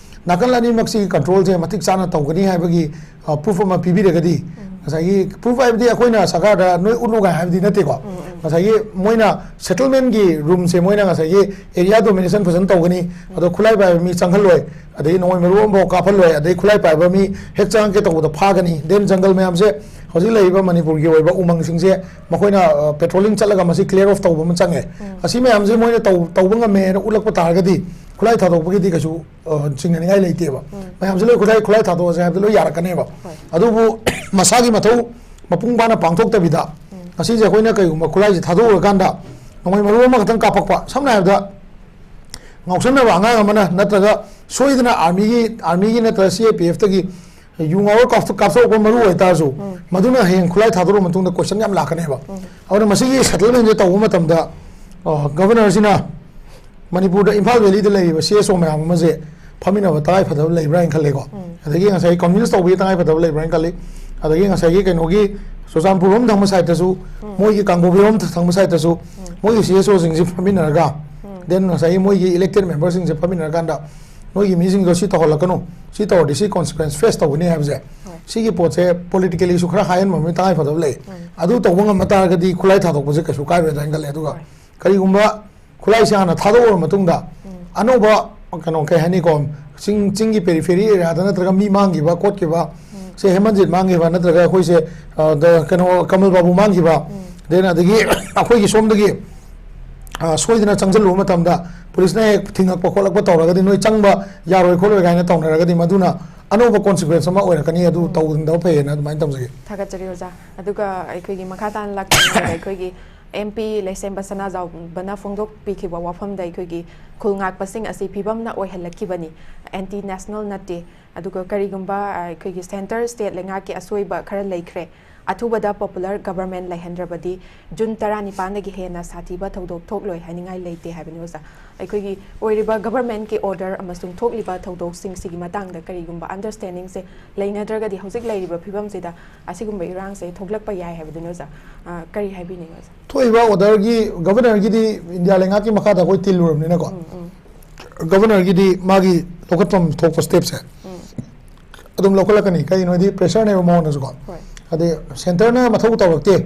ꯅꯥꯀꯜ ꯑꯅꯤꯃꯛꯁꯤꯒꯤ ꯀꯟꯇ꯭ꯔꯣꯜꯁꯦ ꯃꯇꯤꯛ ꯆꯥꯅ ꯇꯧꯒꯅꯤ ꯍꯥꯏꯕꯒꯤ, ꯑ, ꯄ꯭ꯔꯨꯐ ꯑꯃ ꯄꯤꯕꯤꯔꯒꯗꯤ, ꯉꯁꯥꯏꯒꯤ ꯄ꯭ꯔꯨꯐ ꯍꯥꯏꯕꯗꯤ ꯑꯩꯈꯣꯏꯅ ꯁꯔꯀꯥꯔꯗ ꯅꯣꯏ ꯎꯠꯂꯨ ꯀꯥꯏ ꯍꯥꯏꯕꯗꯤ ꯅꯠꯇꯦꯀꯣ꯫ ꯉꯁꯥꯏꯒꯤ ꯃꯣꯏꯅ ꯁꯦꯇꯜꯃꯦꯟꯒꯤ ꯔꯨꯝꯁꯦ ꯃꯣꯏꯅ ꯉꯁꯥꯏꯒꯤ ꯑꯦꯔꯤꯌꯥ ꯗꯣꯃꯤꯅꯦꯁꯟ ꯐꯖꯅ ꯇꯧꯒꯅꯤ, ꯑꯗꯣ ꯈꯨꯠꯂꯥꯏ ꯄꯥꯏꯕ ꯃꯤ ꯆꯪꯍꯜꯂꯣꯏ, ꯑꯗꯩ ꯅꯣꯡꯃꯩ ꯃꯔꯨ ꯑꯃꯐꯥꯎ ꯀꯥꯞꯍꯜꯂꯣꯏ, ꯑꯗꯩ ꯈꯨꯠꯂꯥꯏ ꯄꯥꯏꯕ ꯃꯤ ꯍꯦꯛ ꯆꯪꯉꯛꯀꯦ ꯇꯧꯕꯗ ꯐꯥꯒꯅꯤ, ꯗꯦꯟ ꯖꯪꯒꯜ ꯃꯌꯥꯝꯁꯦ, ꯍꯧꯖꯤꯛ ꯂꯩꯔꯤꯕ ꯃꯅꯤꯄꯨꯔꯒꯤ ꯑꯣꯏꯕ ꯎꯃꯪꯁꯤꯡꯁꯦ ꯃꯈꯣꯏꯅ, ꯑ, ꯄꯦꯇ꯭ꯔꯣꯂꯤꯡ ꯆꯠꯂꯒ ꯃꯁꯤ ꯀ꯭ꯂꯤꯌꯥꯔ ꯑꯣꯐ ꯇꯧꯕ ꯑꯃ ꯆꯪꯉꯦ꯫ ꯑꯁꯤ ꯃꯌꯥꯝꯁꯦ ꯃꯣꯏꯅ ꯇꯧ-, ꯇꯧꯕ ꯉꯝꯃꯦ ꯍꯥꯏꯅ ꯎꯠꯂꯛꯄ ꯇꯥꯔꯒꯗꯤ ꯈꯨꯠꯂꯥꯏ ꯊꯥꯗꯣꯛꯄꯒꯤꯗꯤ ꯀꯩꯁꯨ, ꯑ, ꯆꯤꯡꯅꯅꯤꯡꯉꯥꯏ ꯂꯩꯇꯦꯕ꯫ ꯃꯌꯥꯝꯁꯦ ꯂꯣꯏ ꯈꯨꯠꯂꯥꯏ, ꯈꯨꯠꯂꯥꯏ ꯊꯥꯗꯣꯛꯑꯁꯦ ꯍꯥꯏꯕꯗ ꯂꯣꯏ ꯌꯥꯔꯛꯀꯅꯦꯕ꯫ ꯍꯣꯏ꯫ ꯑꯗꯨꯕꯨ ꯃꯁꯥꯒꯤ ꯃꯊꯧ ꯃꯄꯨꯡ ꯐꯥꯅ ꯄꯥꯡꯊꯣꯛꯇꯕꯤꯗ ꯉꯁꯤꯁꯦ ꯑꯩꯈꯣꯏꯅ ꯀꯩꯒꯨꯝꯕ ꯈꯨꯠꯂꯥꯏꯁꯦ ꯊꯥꯗꯣꯛꯎꯔꯀꯥꯟꯗ ꯅꯣꯡꯃꯩ ꯃꯔꯨ ꯑꯃꯈꯛꯇꯪ ꯀꯥꯞꯄꯛꯄ, ꯁꯝꯅ ꯍꯥꯏꯔꯕꯗ ꯉꯥꯎꯁꯟꯅꯕ ꯑꯉꯥꯡ ꯑꯃꯅ ꯅꯠꯇ꯭ꯔꯒ ꯁꯣꯏꯗꯅ ꯑꯥꯔꯃꯤꯒꯤ, ꯑꯥꯔꯃꯤꯒꯤ ꯅꯠꯇ꯭ꯔꯒ ꯁꯤ ꯑꯦ ꯄꯤ ꯑꯦꯐꯇꯒꯤ ꯌꯨ ꯉꯥꯎꯔ ꯀꯥꯞꯊꯣꯛ-, ꯀꯥꯞꯊꯣꯔꯛꯄ ꯃꯔꯨ ꯑꯣꯏꯇꯥꯔꯁꯨ, ꯃꯗꯨꯅ ꯍꯌꯦꯡ ꯈꯨꯠꯂꯥꯏ ꯊꯥꯗꯣꯔꯛꯑ ꯃꯇꯨꯡꯗ ꯀꯣꯏꯁꯟ ꯌꯥꯝ ꯂꯥꯛꯀꯅꯦꯕ꯫ ꯑꯗꯨꯅ ꯃꯁꯤꯒꯤ ꯁꯦꯇꯜꯃꯦꯟꯁꯦ ꯇꯧꯕ ꯃꯇꯝꯗ, ꯑ, ꯒꯚꯔꯅꯔꯁꯤꯅ ꯃꯅꯤꯄꯨꯔꯗ ꯏꯝꯐꯥꯜ ꯚꯦꯂꯤꯗ ꯂꯩꯔꯤꯕ ꯁꯤ ꯑꯦꯁ ꯑꯣ ꯃꯌꯥꯝ ꯑꯃꯁꯦ ꯐꯝꯃꯤꯟꯅꯕ ꯇꯉꯥꯏ ꯐꯗꯕ ꯂꯩꯕ꯭ꯔꯥ ꯍꯥꯏꯅ ꯈꯜꯂꯦꯀꯣ꯫ ꯑꯗꯒꯤ ꯉꯁꯥꯏꯒꯤ ꯀꯟꯚꯤꯟꯁ ꯇꯧꯕꯒꯤ ꯇꯉꯥꯏ ꯐꯗꯕ ꯂꯩꯕ꯭ꯔꯥ ꯍꯥꯏꯅ ꯈꯜꯂꯤ꯫ ꯑꯗꯒꯤ ꯉꯁꯥꯏꯒꯤ ꯀꯩꯅꯣꯒꯤ ꯆꯨꯔꯆꯥꯟꯄꯨꯔ ꯔꯣꯝ ꯊꯪꯕ ꯁꯥꯏꯠꯇꯁꯨ, ꯃꯣꯏꯒꯤ ꯀꯥꯡꯄꯣꯛꯄꯤ ꯔꯣꯝ ꯊꯪꯕ ꯁꯥꯏꯠꯇꯁꯨ, ꯃꯣꯏꯒꯤ ꯁꯤ ꯑꯦꯁ ꯑꯣꯁꯤꯡꯁꯦ ꯐꯝꯃꯤꯟꯅꯔꯒ, ꯗꯦꯟ ꯉꯁꯥꯏꯒꯤ ꯃꯣꯏꯒꯤ ꯏꯂꯦꯛꯇꯦꯠ ꯃꯦꯝꯕꯔꯁꯤꯡꯁꯦ ꯐꯝꯃꯤꯟꯅꯔꯀꯥꯟꯗ ꯅꯣꯏꯒꯤ ꯃꯤꯁꯤꯡꯗꯣ ꯁꯤ ꯇꯧꯍꯜꯂꯛꯀꯅꯨ, ꯁꯤ ꯇꯧꯔꯗꯤ ꯁꯤ ꯀꯣꯟꯁꯤꯀ꯭ꯋꯦꯟꯁ ꯐꯦꯁ ꯇꯧꯒꯅꯤ ꯍꯥꯏꯕꯁꯦ꯫ ꯍꯣꯏ꯫ ꯁꯤꯒꯤ ꯄꯣꯠꯁꯦ ꯄꯣꯂꯤꯇꯤꯀꯦꯂꯤꯁꯨ ꯈꯔ ꯍꯥꯏꯍꯟꯕ ꯑꯃ ꯇꯉꯥꯏ ꯐꯗꯕ ꯂꯩ꯫ ꯎꯝ꯫ ꯑꯗꯨ ꯇꯧꯕ ꯉꯝꯕ ꯇꯥꯔꯒꯗꯤ ꯈꯨꯠꯂꯥꯏ ꯊꯥꯗꯣꯛꯄꯁꯦ ꯀꯩꯁꯨ ꯀꯥꯏꯔꯣꯏꯗ꯭ꯔꯥ ꯍꯥꯏꯅ ꯈꯜꯂꯦ꯫ ꯑꯗꯨꯒ ꯍꯣꯏ꯫ ꯀꯔꯤꯒꯨꯝꯕ ꯈꯨꯠꯂꯥꯏꯁꯦ ꯍꯥꯟꯅ ꯊꯥꯗꯣꯛꯎꯔꯕ ꯃꯇꯨꯡꯗ ꯎꯝ꯫ ꯑꯅꯧꯕ ꯀꯩꯅꯣ ꯀꯩ ꯍꯥꯏꯅꯤꯀꯣ, ꯆꯤꯡ, ꯆꯤꯡꯒꯤ ꯄꯦꯔꯤꯐꯦꯔꯤ ꯑꯦꯔꯤꯌꯥꯗ ꯅꯠꯇ꯭ꯔꯒ ꯃꯤ ꯃꯥꯡꯈꯤꯕ ꯈꯣꯠꯈꯤꯕ, ꯎꯝ꯫ ꯁꯦ ꯍꯦꯃꯟꯖꯤꯠ ꯃꯥꯡꯈꯤꯕ ꯅꯠꯇ꯭ꯔꯒ ꯑꯩꯈꯣꯏꯁꯦ, ꯑ, ꯗ-, ꯀꯩꯅꯣ ꯀꯃꯜ ꯕꯥꯕꯨ ꯃꯥꯡꯈꯤꯕ, ꯎꯝ꯫ Then ꯑꯗꯒꯤ ꯑꯩꯈꯣꯏꯒꯤ ꯁꯣꯝꯗꯒꯤ, ꯑ, ꯁꯣꯏꯗꯅ ꯆꯪꯁꯤꯜꯂꯨꯕ ꯃꯇꯝꯗ ꯄꯨꯂꯤꯁꯅ ꯍꯦꯛ ꯊꯤꯡꯉꯛꯄ ꯈꯣꯠꯂꯛꯄ ꯇꯧꯔꯒꯗꯤ ꯅꯣꯏ ꯆꯪꯕ ꯌꯥꯔꯣꯏ ꯈꯣꯠꯂꯣꯏ ꯀꯥꯏꯅ ꯇꯧꯅꯔꯒꯗꯤ ꯃꯗꯨꯅ ꯑꯅꯧꯕ ꯀꯣꯟꯁꯤꯀ꯭ꯋꯦꯟꯁ ꯑꯃ ꯑꯣꯏꯔꯛꯀꯅꯤ꯫ ꯑꯗꯨ ꯎꯝ꯫ ꯇꯧꯗꯕ ꯐꯩꯌꯦꯅ ꯑꯗꯨꯃꯥꯏꯅ ꯇꯧꯖꯒꯦ꯫ ꯊꯥꯒꯠꯆꯔꯤ ꯑꯣꯖꯥ꯫ ꯑꯗꯨꯒ ꯑꯩꯈꯣꯏꯒꯤ ꯃꯈꯥ ꯇꯥꯅ ꯂꯥꯛꯆꯅꯤꯡꯕꯗ ꯑꯩꯈꯣꯏꯒꯤ M P ꯂꯩꯁꯦꯝꯕ ꯁꯅꯥꯖꯥꯎꯕꯅ ꯐꯣꯡꯗꯣꯛꯄꯤꯈꯤꯕ ꯋꯥꯐꯝꯗ ꯑꯩꯈꯣꯏꯒꯤ ꯈꯨꯜ ꯉꯥꯛꯄꯁꯤꯡ ꯑꯁꯤ ꯐꯤꯕꯝꯅ ꯑꯣꯏꯍꯜꯂꯛꯈꯤꯕꯅꯤ, anti national ꯅꯠꯇꯦ꯫ ꯑꯗꯨꯒ ꯀꯔꯤꯒꯨꯝꯕ, ꯑ, ꯑꯩꯈꯣꯏꯒꯤ centre state ꯂꯩꯉꯥꯛꯀꯤ ꯑꯁꯣꯏꯕ ꯈꯔ ꯂꯩꯈ꯭ꯔꯦ, ꯑꯊꯨꯕꯗ popular government ꯂꯩꯍꯟꯗ꯭ꯔꯕꯗꯤ ꯖꯨꯟ ꯇꯔꯥꯅꯤꯄꯥꯟꯗꯒꯤ ꯍꯦꯟꯅ ꯁꯥꯊꯤꯕ ꯊꯧꯗꯣꯛ ꯊꯣꯛꯂꯣꯏ ꯍꯥꯏꯅꯤꯡꯉꯥꯏ ꯂꯩꯇꯦ ꯍꯥꯏꯕꯅꯤ ꯑꯣꯖꯥ꯫ ꯑꯩꯈꯣꯏꯒꯤ ꯑꯣꯏꯔꯤꯕ government ꯀꯤ order ꯑꯃꯁꯨꯡ ꯊꯣꯛꯂꯤꯕ ꯊꯧꯗꯣꯛꯁꯤꯡꯁꯤꯒꯤ ꯃꯇꯥꯡꯗ ꯀꯔꯤꯒꯨꯝꯕ understanding ꯁꯦ ꯂꯩꯅꯗ꯭ꯔꯒꯗꯤ ꯍꯧꯖꯤꯛ ꯂꯩꯔꯤꯕ ꯐꯤꯕꯝꯁꯤꯗ ꯑꯁꯤꯒꯨꯝꯕ ꯏꯔꯥꯡꯁꯦ ꯊꯣꯛꯂꯛꯄ ꯌꯥꯏ ꯍꯥꯏꯕꯗꯨꯅꯤ ꯑꯣꯖꯥ꯫ ꯑ, ꯀꯔꯤ ꯍꯥꯏꯕꯤꯅꯤꯡꯉꯤ ꯑꯣꯖꯥ? ꯊꯣꯛꯏꯕ order ꯒꯤ, governor ꯒꯤꯗꯤ ꯏꯟꯗꯤꯌꯥ ꯂꯩꯉꯥꯛꯀꯤ ꯃꯈꯥꯗ ꯑꯩꯈꯣꯏ ꯇꯤꯜꯂꯨꯔꯕꯅꯤꯅꯀꯣ, ꯎꯝ, ꯎꯝ꯫ Governor ꯒꯤꯗꯤ ꯃꯥꯒꯤ ꯂꯧꯈꯠꯐꯝ ꯊꯣꯛꯄ step ꯁꯦ ꯎꯝ꯫ ꯑꯗꯨꯝ ꯂꯧꯈꯠꯂꯛꯀꯅꯤ꯫ ꯀꯩꯒꯤꯅꯣ ꯍꯥꯏꯗꯤ pressure ꯅꯦꯕ ꯃꯉꯣꯟꯗꯁꯨꯀꯣ꯫ ꯍꯣꯏ꯫ ꯑꯗꯩ centre ꯅ ꯃꯊꯧ ꯇꯧꯔꯛꯇꯦ꯫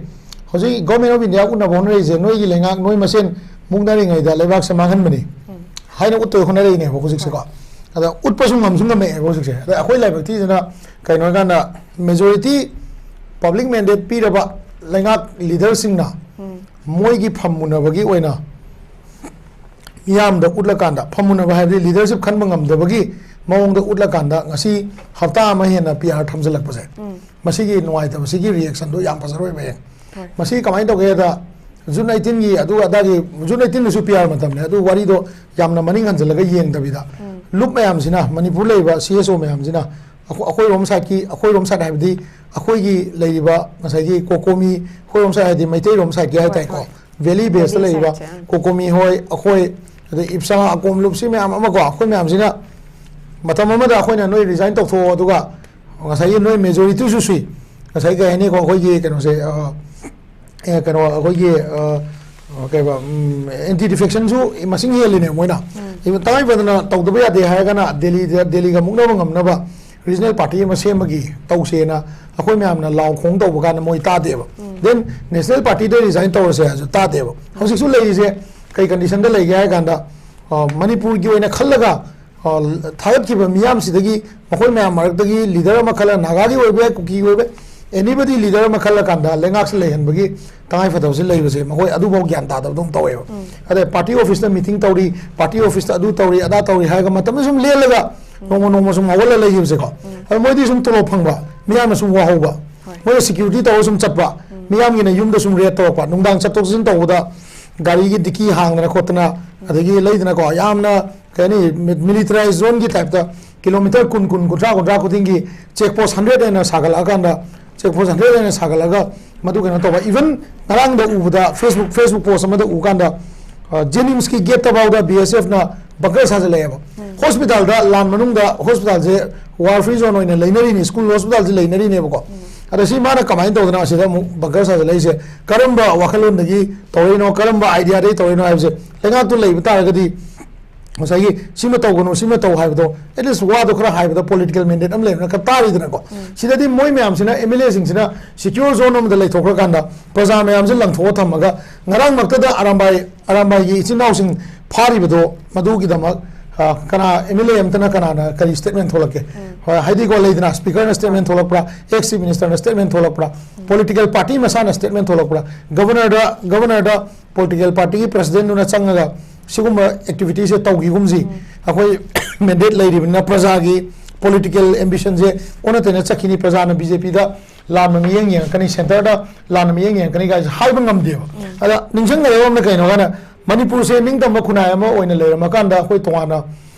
ꯍꯧꯖꯤꯛ Government of India ꯎꯠꯅꯕ ꯍꯣꯠꯅꯔꯤꯁꯦ ꯅꯣꯏꯒꯤ ꯂꯩꯉꯥꯛ ꯅꯣꯏ ꯃꯁꯦꯟ ꯃꯨꯛꯅꯔꯤꯉꯩꯗ ꯂꯩꯕꯥꯛꯁꯦ ꯃꯥꯡꯍꯟꯕꯅꯤ ꯎꯝ꯫ ꯍꯥꯏꯅ ꯎꯠꯇꯣꯏ ꯍꯣꯠꯅꯔꯛꯏꯅꯦꯕ ꯍꯧꯖꯤꯛꯁꯦꯀꯣ꯫ ꯍꯣꯏ꯫ ꯑꯗ ꯎꯠꯄꯁꯨ ꯉꯝꯁꯨ ꯉꯝꯃꯛꯑꯦꯕ ꯍꯧꯖꯤꯛꯁꯦ꯫ ꯑꯗ ꯑꯩꯈꯣꯏ ꯂꯥꯏꯕꯛ ꯊꯤꯗꯅ ꯀꯩꯅꯣ ꯍꯥꯏꯀꯥꯟꯗ majority public mandate ꯄꯤꯔꯕ ꯂꯩꯉꯥꯛ leader ꯁꯤꯡꯅ ꯎꯝ꯫ ꯃꯣꯏꯒꯤ ꯐꯝꯃꯨꯟꯅꯕꯒꯤ ꯑꯣꯏꯅ ꯃꯤꯌꯥꯝꯗ ꯎꯠꯂꯀꯥꯟꯗ, ꯐꯝꯃꯨꯟꯅꯕ ꯍꯥꯏꯕꯗꯤ leadership ꯈꯟꯕ ꯉꯝꯗꯕꯒꯤ ꯃꯑꯣꯡꯗ ꯎꯠꯂꯀꯥꯟꯗ ꯉꯁꯤ ꯍꯞꯇꯥ ꯑꯃ ꯍꯦꯟꯅ P R ꯊꯝꯖꯤꯜꯂꯛꯄꯁꯦ, ꯎꯝ꯫ ꯃꯁꯤꯒꯤ ꯅꯨꯡꯉꯥꯏꯇꯕꯁꯤꯒꯤ reaction ꯗꯣ ꯌꯥꯝ ꯐꯖꯔꯣꯏꯕ ꯍꯌꯦꯡ꯫ ꯍꯣꯏ꯫ ꯃꯁꯤ ꯀꯃꯥꯏꯅ ꯇꯧꯒꯦꯗ, June eighteen ꯒꯤ ꯑꯗꯨ ꯑꯗꯥꯒꯤ, June eighteen ꯗꯁꯨ P R ꯃꯇꯝꯅꯤ, ꯑꯗꯨ ꯋꯥꯔꯤꯗꯣ ꯌꯥꯝꯅ ꯃꯅꯤꯡ ꯍꯟꯖꯤꯜꯂꯒ ꯌꯦꯡꯗꯕꯤꯗ, ꯎꯝ꯫ ꯂꯨꯞ ꯃꯌꯥꯝꯁꯤꯅ, ꯃꯅꯤꯄꯨꯔ ꯂꯩꯔꯤꯕ C S O ꯃꯌꯥꯝꯁꯤꯅ, ꯑꯩꯈꯣ-, ꯑꯩꯈꯣꯏꯔꯣꯝ side ꯀꯤ, ꯑꯩꯈꯣꯏꯔꯣꯝ side ꯍꯥꯏꯕꯗꯤ ꯑꯩꯈꯣꯏꯒꯤ ꯂꯩꯔꯤꯕ ꯉꯁꯥꯏꯒꯤ ꯀꯣꯀꯣꯃꯤ, ꯑꯩꯈꯣꯏꯔꯣꯝ side ꯍꯥꯏꯗꯤ ꯃꯩꯇꯩꯔꯣꯝ side ꯀꯤ ꯍꯣꯏ, ꯍꯥꯏꯇꯥꯔꯦꯀꯣ, ꯍꯣꯏ꯫ Valley base ꯇ Valley ꯂꯩꯔꯤꯕ side ꯁꯦ, ꯑꯪ꯫ ꯀꯣꯀꯣꯃꯤ ꯍꯣꯏ, ꯑꯩꯈꯣꯏ, ꯑꯗꯩ ꯏꯞꯁꯥ, ꯑꯀꯣꯝ ꯂꯨꯞ, ꯁꯤ ꯃꯌꯥꯝ ꯑꯃꯀꯣ, ꯑꯩꯈꯣꯏ ꯃꯌꯥꯝꯁꯤꯅ ꯃꯇꯝ ꯑꯃꯗ ꯑꯩꯈꯣꯏꯅ ꯅꯣꯏ resign ꯇꯧꯊꯣꯛꯑꯣ, ꯑꯗꯨꯒ ꯉꯁꯥꯏꯒꯤ ꯅꯣꯏ majority ꯁꯨ ꯁꯨꯏ, ꯉꯁꯥꯏ ꯀꯩ ꯍꯥꯏꯅꯤꯀꯣ, ꯑꯩꯈꯣꯏꯒꯤ ꯀꯩꯅꯣꯁꯦ, ꯑ, ꯑꯦ, ꯀꯩꯅꯣ, ꯑꯩꯈꯣꯏꯒꯤ, ꯑ, ꯀꯩꯕ, ꯑꯦꯟꯇꯤ ꯗꯤꯐꯦꯛꯁꯟꯁꯨ ꯃꯁꯤꯡ ꯍꯦꯜꯂꯤꯅꯦ ꯃꯣꯏꯅ꯫ ꯏꯚꯟ ꯇꯉꯥꯏ ꯐꯗꯅ ꯇꯧꯗꯕ ꯌꯥꯗꯦ ꯍꯥꯏꯔꯒꯅ ꯗꯦꯜꯂꯤꯗ, ꯗꯦꯜꯂꯤꯒ ꯃꯨꯛꯅꯕ ꯉꯝꯅꯕ ꯔꯤꯖꯅꯦꯜ ꯄꯥꯔꯇꯤ ꯑꯃ ꯁꯦꯝꯕꯒꯤ ꯇꯧꯁꯦꯅ ꯑꯩꯈꯣꯏ ꯃꯌꯥꯝꯅ ꯂꯥꯎ ꯈꯣꯡ ꯇꯧꯕ ꯀꯥꯟꯗ ꯃꯣꯏ ꯇꯥꯗꯦꯕ꯫ ꯗꯦꯟ ꯅꯦꯁꯅꯦꯜ ꯄꯥꯔꯇꯤꯗ ꯔꯤꯖꯥꯏꯟ ꯇꯧꯔꯁꯦ ꯍꯥꯏꯔꯁꯨ ꯇꯥꯗꯦꯕ꯫ ꯍꯧꯖꯤꯛꯁꯨ ꯂꯩꯔꯤꯁꯦ ꯀꯩ ꯀꯟꯗꯤꯁꯟꯗ ꯂꯩꯒꯦ ꯍꯥꯏ ꯀꯥꯟꯗ, ꯑ, ꯃꯅꯤꯄꯨꯔꯒꯤ ꯑꯣꯏꯅ ꯈꯜꯂꯒ, ꯑ, ꯊꯥꯒꯠꯈꯤꯕ ꯃꯤꯌꯥꯝꯁꯤꯗꯒꯤ ꯃꯈꯣꯏ ꯃꯌꯥꯝ ꯃꯔꯛꯇꯒꯤ ꯂꯤꯗꯔ ꯑꯃ ꯈꯜꯂ, ꯅꯥꯒꯥꯒꯤ ꯑꯣꯏꯕ ꯌꯥꯏ, ꯀꯨꯀꯤꯒꯤ ꯑꯣꯏꯕ ꯌꯥꯏ, ꯑꯦꯅꯤꯕꯗꯤ ꯂꯤꯗꯔ ꯑꯃ ꯈꯜꯂꯀꯥꯟꯗ ꯂꯩꯉꯥꯛꯁꯤ ꯂꯩꯍꯟꯕꯒꯤ ꯇꯉꯥꯏ ꯐꯗꯕꯁꯤ ꯂꯩꯕꯁꯦ ꯃꯈꯣꯏ ꯑꯗꯨꯐꯥꯎ ꯒ꯭ꯌꯥꯟ ꯇꯥꯗꯕꯗꯧꯅ ꯇꯧꯋꯦꯕ꯫ ꯑꯗꯩ ꯄꯥꯔꯇꯤ ꯑꯣꯐꯤꯁꯇ ꯃꯤꯇꯤꯡ ꯇꯧꯔꯤ, ꯄꯥꯔꯇꯤ ꯑꯣꯐꯤꯁꯇ ꯑꯗꯨ ꯇꯧꯔꯤ, ꯑꯗꯥ ꯇꯧꯔꯤ ꯍꯥꯏꯔꯒ ꯃꯇꯝꯗ ꯁꯨꯝ ꯂꯦꯜꯂꯒ ꯅꯣꯡꯃ ꯅꯣꯡꯃ ꯁꯨꯝ ꯍꯧꯒꯠꯂ ꯂꯩꯈꯤꯕꯁꯦꯀꯣ꯫ ꯑꯗꯣ ꯃꯣꯏꯗꯤ ꯁꯨꯝ ꯇꯣꯂꯣꯞ ꯐꯪꯕ, ꯃꯤꯌꯥꯝꯅ ꯁꯨꯝ ꯋꯥꯍꯧꯕ, ꯃꯣꯏꯅ ꯁꯦꯀ꯭ꯌꯨꯔꯤꯇꯤ ꯇꯧꯔ ꯁꯨꯝ ꯆꯠꯄ, ꯃꯤꯌꯥꯝꯒꯤꯅ ꯌꯨꯝꯗ ꯁꯨꯝ ꯔꯦꯗ ꯇꯧꯔꯛꯄ, ꯅꯨꯡꯗꯥꯡ ꯆꯠꯊꯣꯛ ꯆꯠꯁꯤꯟ ꯇꯧꯕꯗ ꯒꯥꯔꯤꯒꯤ ꯗꯤꯛꯀꯤ ꯍꯥꯡꯗꯅ ꯈꯣꯠꯇꯅ, ꯑꯗꯒꯤ ꯂꯩꯗꯅꯀꯣ, ꯌꯥꯝꯅ ꯀꯩ ꯍꯥꯏꯅꯤ, ꯃꯤꯂꯤꯇꯔꯥꯏꯖ ꯖꯣꯟꯒꯤ ꯇꯥꯏꯞꯇ ꯀꯤꯂꯣꯃꯤꯇꯔ ꯀꯨꯟ, ꯀꯨꯟ, ꯀꯨꯟꯊ꯭ꯔꯥ, ꯀꯨꯟꯊ꯭ꯔꯥ ꯈꯨꯗꯤꯡꯒꯤ ꯆꯦꯛ ꯄꯣꯁ ꯍꯟꯗ꯭ꯔꯦꯠ ꯍꯦꯟꯅ ꯁꯥꯒꯠꯂꯛꯑꯀꯥꯟꯗ, ꯆꯦꯛ ꯄꯣꯁ ꯍꯟꯗ꯭ꯔꯦꯠ ꯍꯦꯟꯅ ꯁꯥꯒꯠꯂꯒ ꯃꯗꯨ ꯀꯩꯅꯣ ꯇꯧꯕ꯫ ꯏꯚꯟ ꯉꯔꯥꯡꯗ ꯎꯕꯗ ꯐꯦꯁꯕꯨꯛ, ꯐꯦꯁꯕꯨꯛ ꯄꯣꯁ ꯑꯃꯗ ꯎꯀꯥꯟꯗ, ꯑ, ꯖꯦꯅꯤꯝꯁꯀꯤ ꯒꯦꯠꯇ ꯐꯥꯎꯗ ꯕꯤ ꯑꯦꯁ ꯑꯦꯐꯅ ꯕꯪꯀꯔ ꯁꯥꯖꯤꯜꯂꯛꯑꯦꯕ꯫ ꯍꯣꯁꯄꯤꯇꯥꯜꯗ, ꯂꯥꯟ ꯃꯅꯨꯡꯗ ꯍꯣꯁꯄꯤꯇꯥꯜꯁꯦ ꯋꯥꯔ ꯐ꯭ꯔꯤ ꯖꯣꯟ ꯑꯣꯏꯅ ꯂꯩꯅꯔꯤꯅꯤ, ꯁ꯭ꯀꯨꯜ ꯍꯣꯁꯄꯤꯇꯥꯜꯁꯦ ꯂꯩꯅꯔꯤꯅꯦꯕꯀꯣ꯫ ꯑꯗ ꯁꯤ ꯃꯥꯅ ꯀꯃꯥꯏꯅ ꯇꯧꯗꯅ ꯑꯁꯤꯗ ꯑꯃꯨꯛ ꯕꯪꯀꯔ ꯁꯥꯖꯤꯜꯂꯛꯏꯁꯦ? ꯀꯔꯝꯕ ꯋꯥꯈꯜꯂꯣꯟꯗꯒꯤ ꯇꯧꯔꯛꯏꯅꯣ, ꯀꯔꯝꯕ ꯑꯥꯏꯗꯤꯌꯥꯗꯒꯤ ꯇꯧꯔꯛꯏꯅꯣ ꯍꯥꯏꯕꯁꯦ ꯂꯩꯉꯥꯛꯇꯨ ꯂꯩꯕ ꯇꯥꯔꯒꯗꯤ ꯉꯁꯥꯏꯒꯤ ꯁꯤꯃ ꯇꯧꯒꯅꯨ, ꯁꯤꯃ ꯇꯧ ꯍꯥꯏꯕꯗꯣ, ꯑꯦꯠꯂꯤꯁ ꯋꯥꯗꯣ ꯈꯔ ꯍꯥꯏꯕꯗ ꯄꯣꯂꯤꯇꯤꯀꯦꯜ ꯃꯦꯟꯗꯦꯠ ꯑꯃ ꯂꯩꯕꯅ ꯈꯔ ꯇꯥꯔꯤꯗꯅꯀꯣ꯫ ꯁꯤꯗꯗꯤ ꯃꯣꯏ ꯃꯌꯥꯝꯁꯤꯅ, ꯑꯦꯝ ꯑꯦꯜ ꯑꯦꯁꯤꯡꯁꯤꯅ ꯁꯤꯀ꯭ꯌꯣꯔ ꯖꯣꯟ ꯑꯃꯗ ꯂꯩꯊꯣꯛꯈ꯭ꯔꯀꯥꯟꯗ ꯄ꯭ꯔꯖꯥ ꯃꯌꯥꯝꯁꯦ ꯂꯪꯊꯣꯛꯑ ꯊꯝꯃꯒ ꯉꯔꯥꯡꯃꯛꯇꯗ ꯑꯔꯥꯝꯕꯥꯏ, ꯑꯔꯥꯝꯕꯥꯏꯒꯤ ꯏꯆꯤꯟ ꯏꯅꯥꯎꯁꯤꯡ ꯐꯥꯔꯤꯕꯗꯣ ꯃꯗꯨꯒꯤꯗꯃꯛ, ꯑ, ꯀꯅꯥ, ꯑꯦꯝ ꯑꯦꯜ ꯑꯦ ꯑꯃꯇꯅ ꯀꯅꯥꯅ ꯀꯔꯤ ꯁ꯭ꯇꯦꯠꯃꯦꯟ ꯊꯣꯛꯂꯛꯀꯦ? ꯍꯣꯏ, ꯍꯥꯏꯗꯤꯀꯣ, ꯂꯩꯗꯅ, ꯁ꯭ꯄꯤꯀꯔꯅ ꯁ꯭ꯇꯦꯠꯃꯦꯟ ꯊꯣꯛꯂꯛꯄ꯭ꯔꯥ, ꯑꯦꯛꯁ ꯆꯤꯐ ꯃꯤꯅꯤꯁꯇꯔꯅ ꯁ꯭ꯇꯦꯠꯃꯦꯟ ꯊꯣꯛꯂꯛꯄ꯭ꯔꯥ, ꯄꯣꯂꯤꯇꯤꯀꯦꯜ ꯄꯥꯔꯇꯤ ꯃꯁꯥꯅ ꯁ꯭ꯇꯦꯠꯃꯦꯟ ꯊꯣꯛꯂꯛꯄ꯭ꯔꯥ, ꯒꯕꯔꯅꯔꯗ, ꯒꯕꯔꯅꯔꯗ ꯄꯣꯂꯤꯇꯤꯀꯦꯜ ꯄꯥꯔꯇꯤꯒꯤ ꯄ꯭ꯔꯁꯤꯗꯦꯟꯗꯨꯅ ꯆꯪꯉꯒ ꯁꯤꯒꯨꯝꯕ ꯑꯦꯛꯇꯤꯚꯤꯇꯤꯁꯦ ꯇꯧꯈꯤꯒꯨꯝꯁꯤ, ꯑꯩꯈꯣꯏ ꯃꯦꯟꯗꯦꯠ ꯂꯩꯔꯤꯕꯅꯤꯅ ꯄ꯭ꯔꯖꯥꯒꯤ ꯄꯣꯂꯤꯇꯤꯀꯦꯜ ꯑꯦꯝꯕꯤꯁꯟꯁꯦ ꯑꯣꯟꯅ ꯇꯩꯅ ꯆꯠꯈꯤꯅꯤ, ꯄ꯭ꯔꯖꯥꯅ ꯕꯤ ꯖꯦ ꯄꯤꯗ ꯂꯥꯟꯅ ꯃꯤꯠꯌꯦꯡ ꯌꯦꯡꯉꯛꯀꯅꯤ, ꯁꯦꯟꯇꯔꯗ ꯂꯥꯟꯅ ꯃꯤꯠꯌꯦꯡ ꯌꯦꯡꯉꯛꯀꯅꯤ ꯀꯥꯏꯁꯦ ꯍꯥꯏꯕ ꯉꯝꯗꯦꯕ꯫ ꯑꯗ ꯅꯤꯡꯁꯤꯡꯒꯗꯕ ꯑꯃꯅ ꯀꯩꯅꯣ ꯍꯥꯏꯅ, ꯃꯅꯤꯄꯨꯔꯁꯦ ꯅꯤꯡꯇꯝꯕ ꯈꯨꯟꯅꯥꯏ ꯑꯃ ꯑꯣꯏꯅ ꯂꯩꯔꯝꯃꯀꯥꯟꯗ ꯑꯩꯈꯣꯏ ꯇꯣꯉꯥꯟꯅ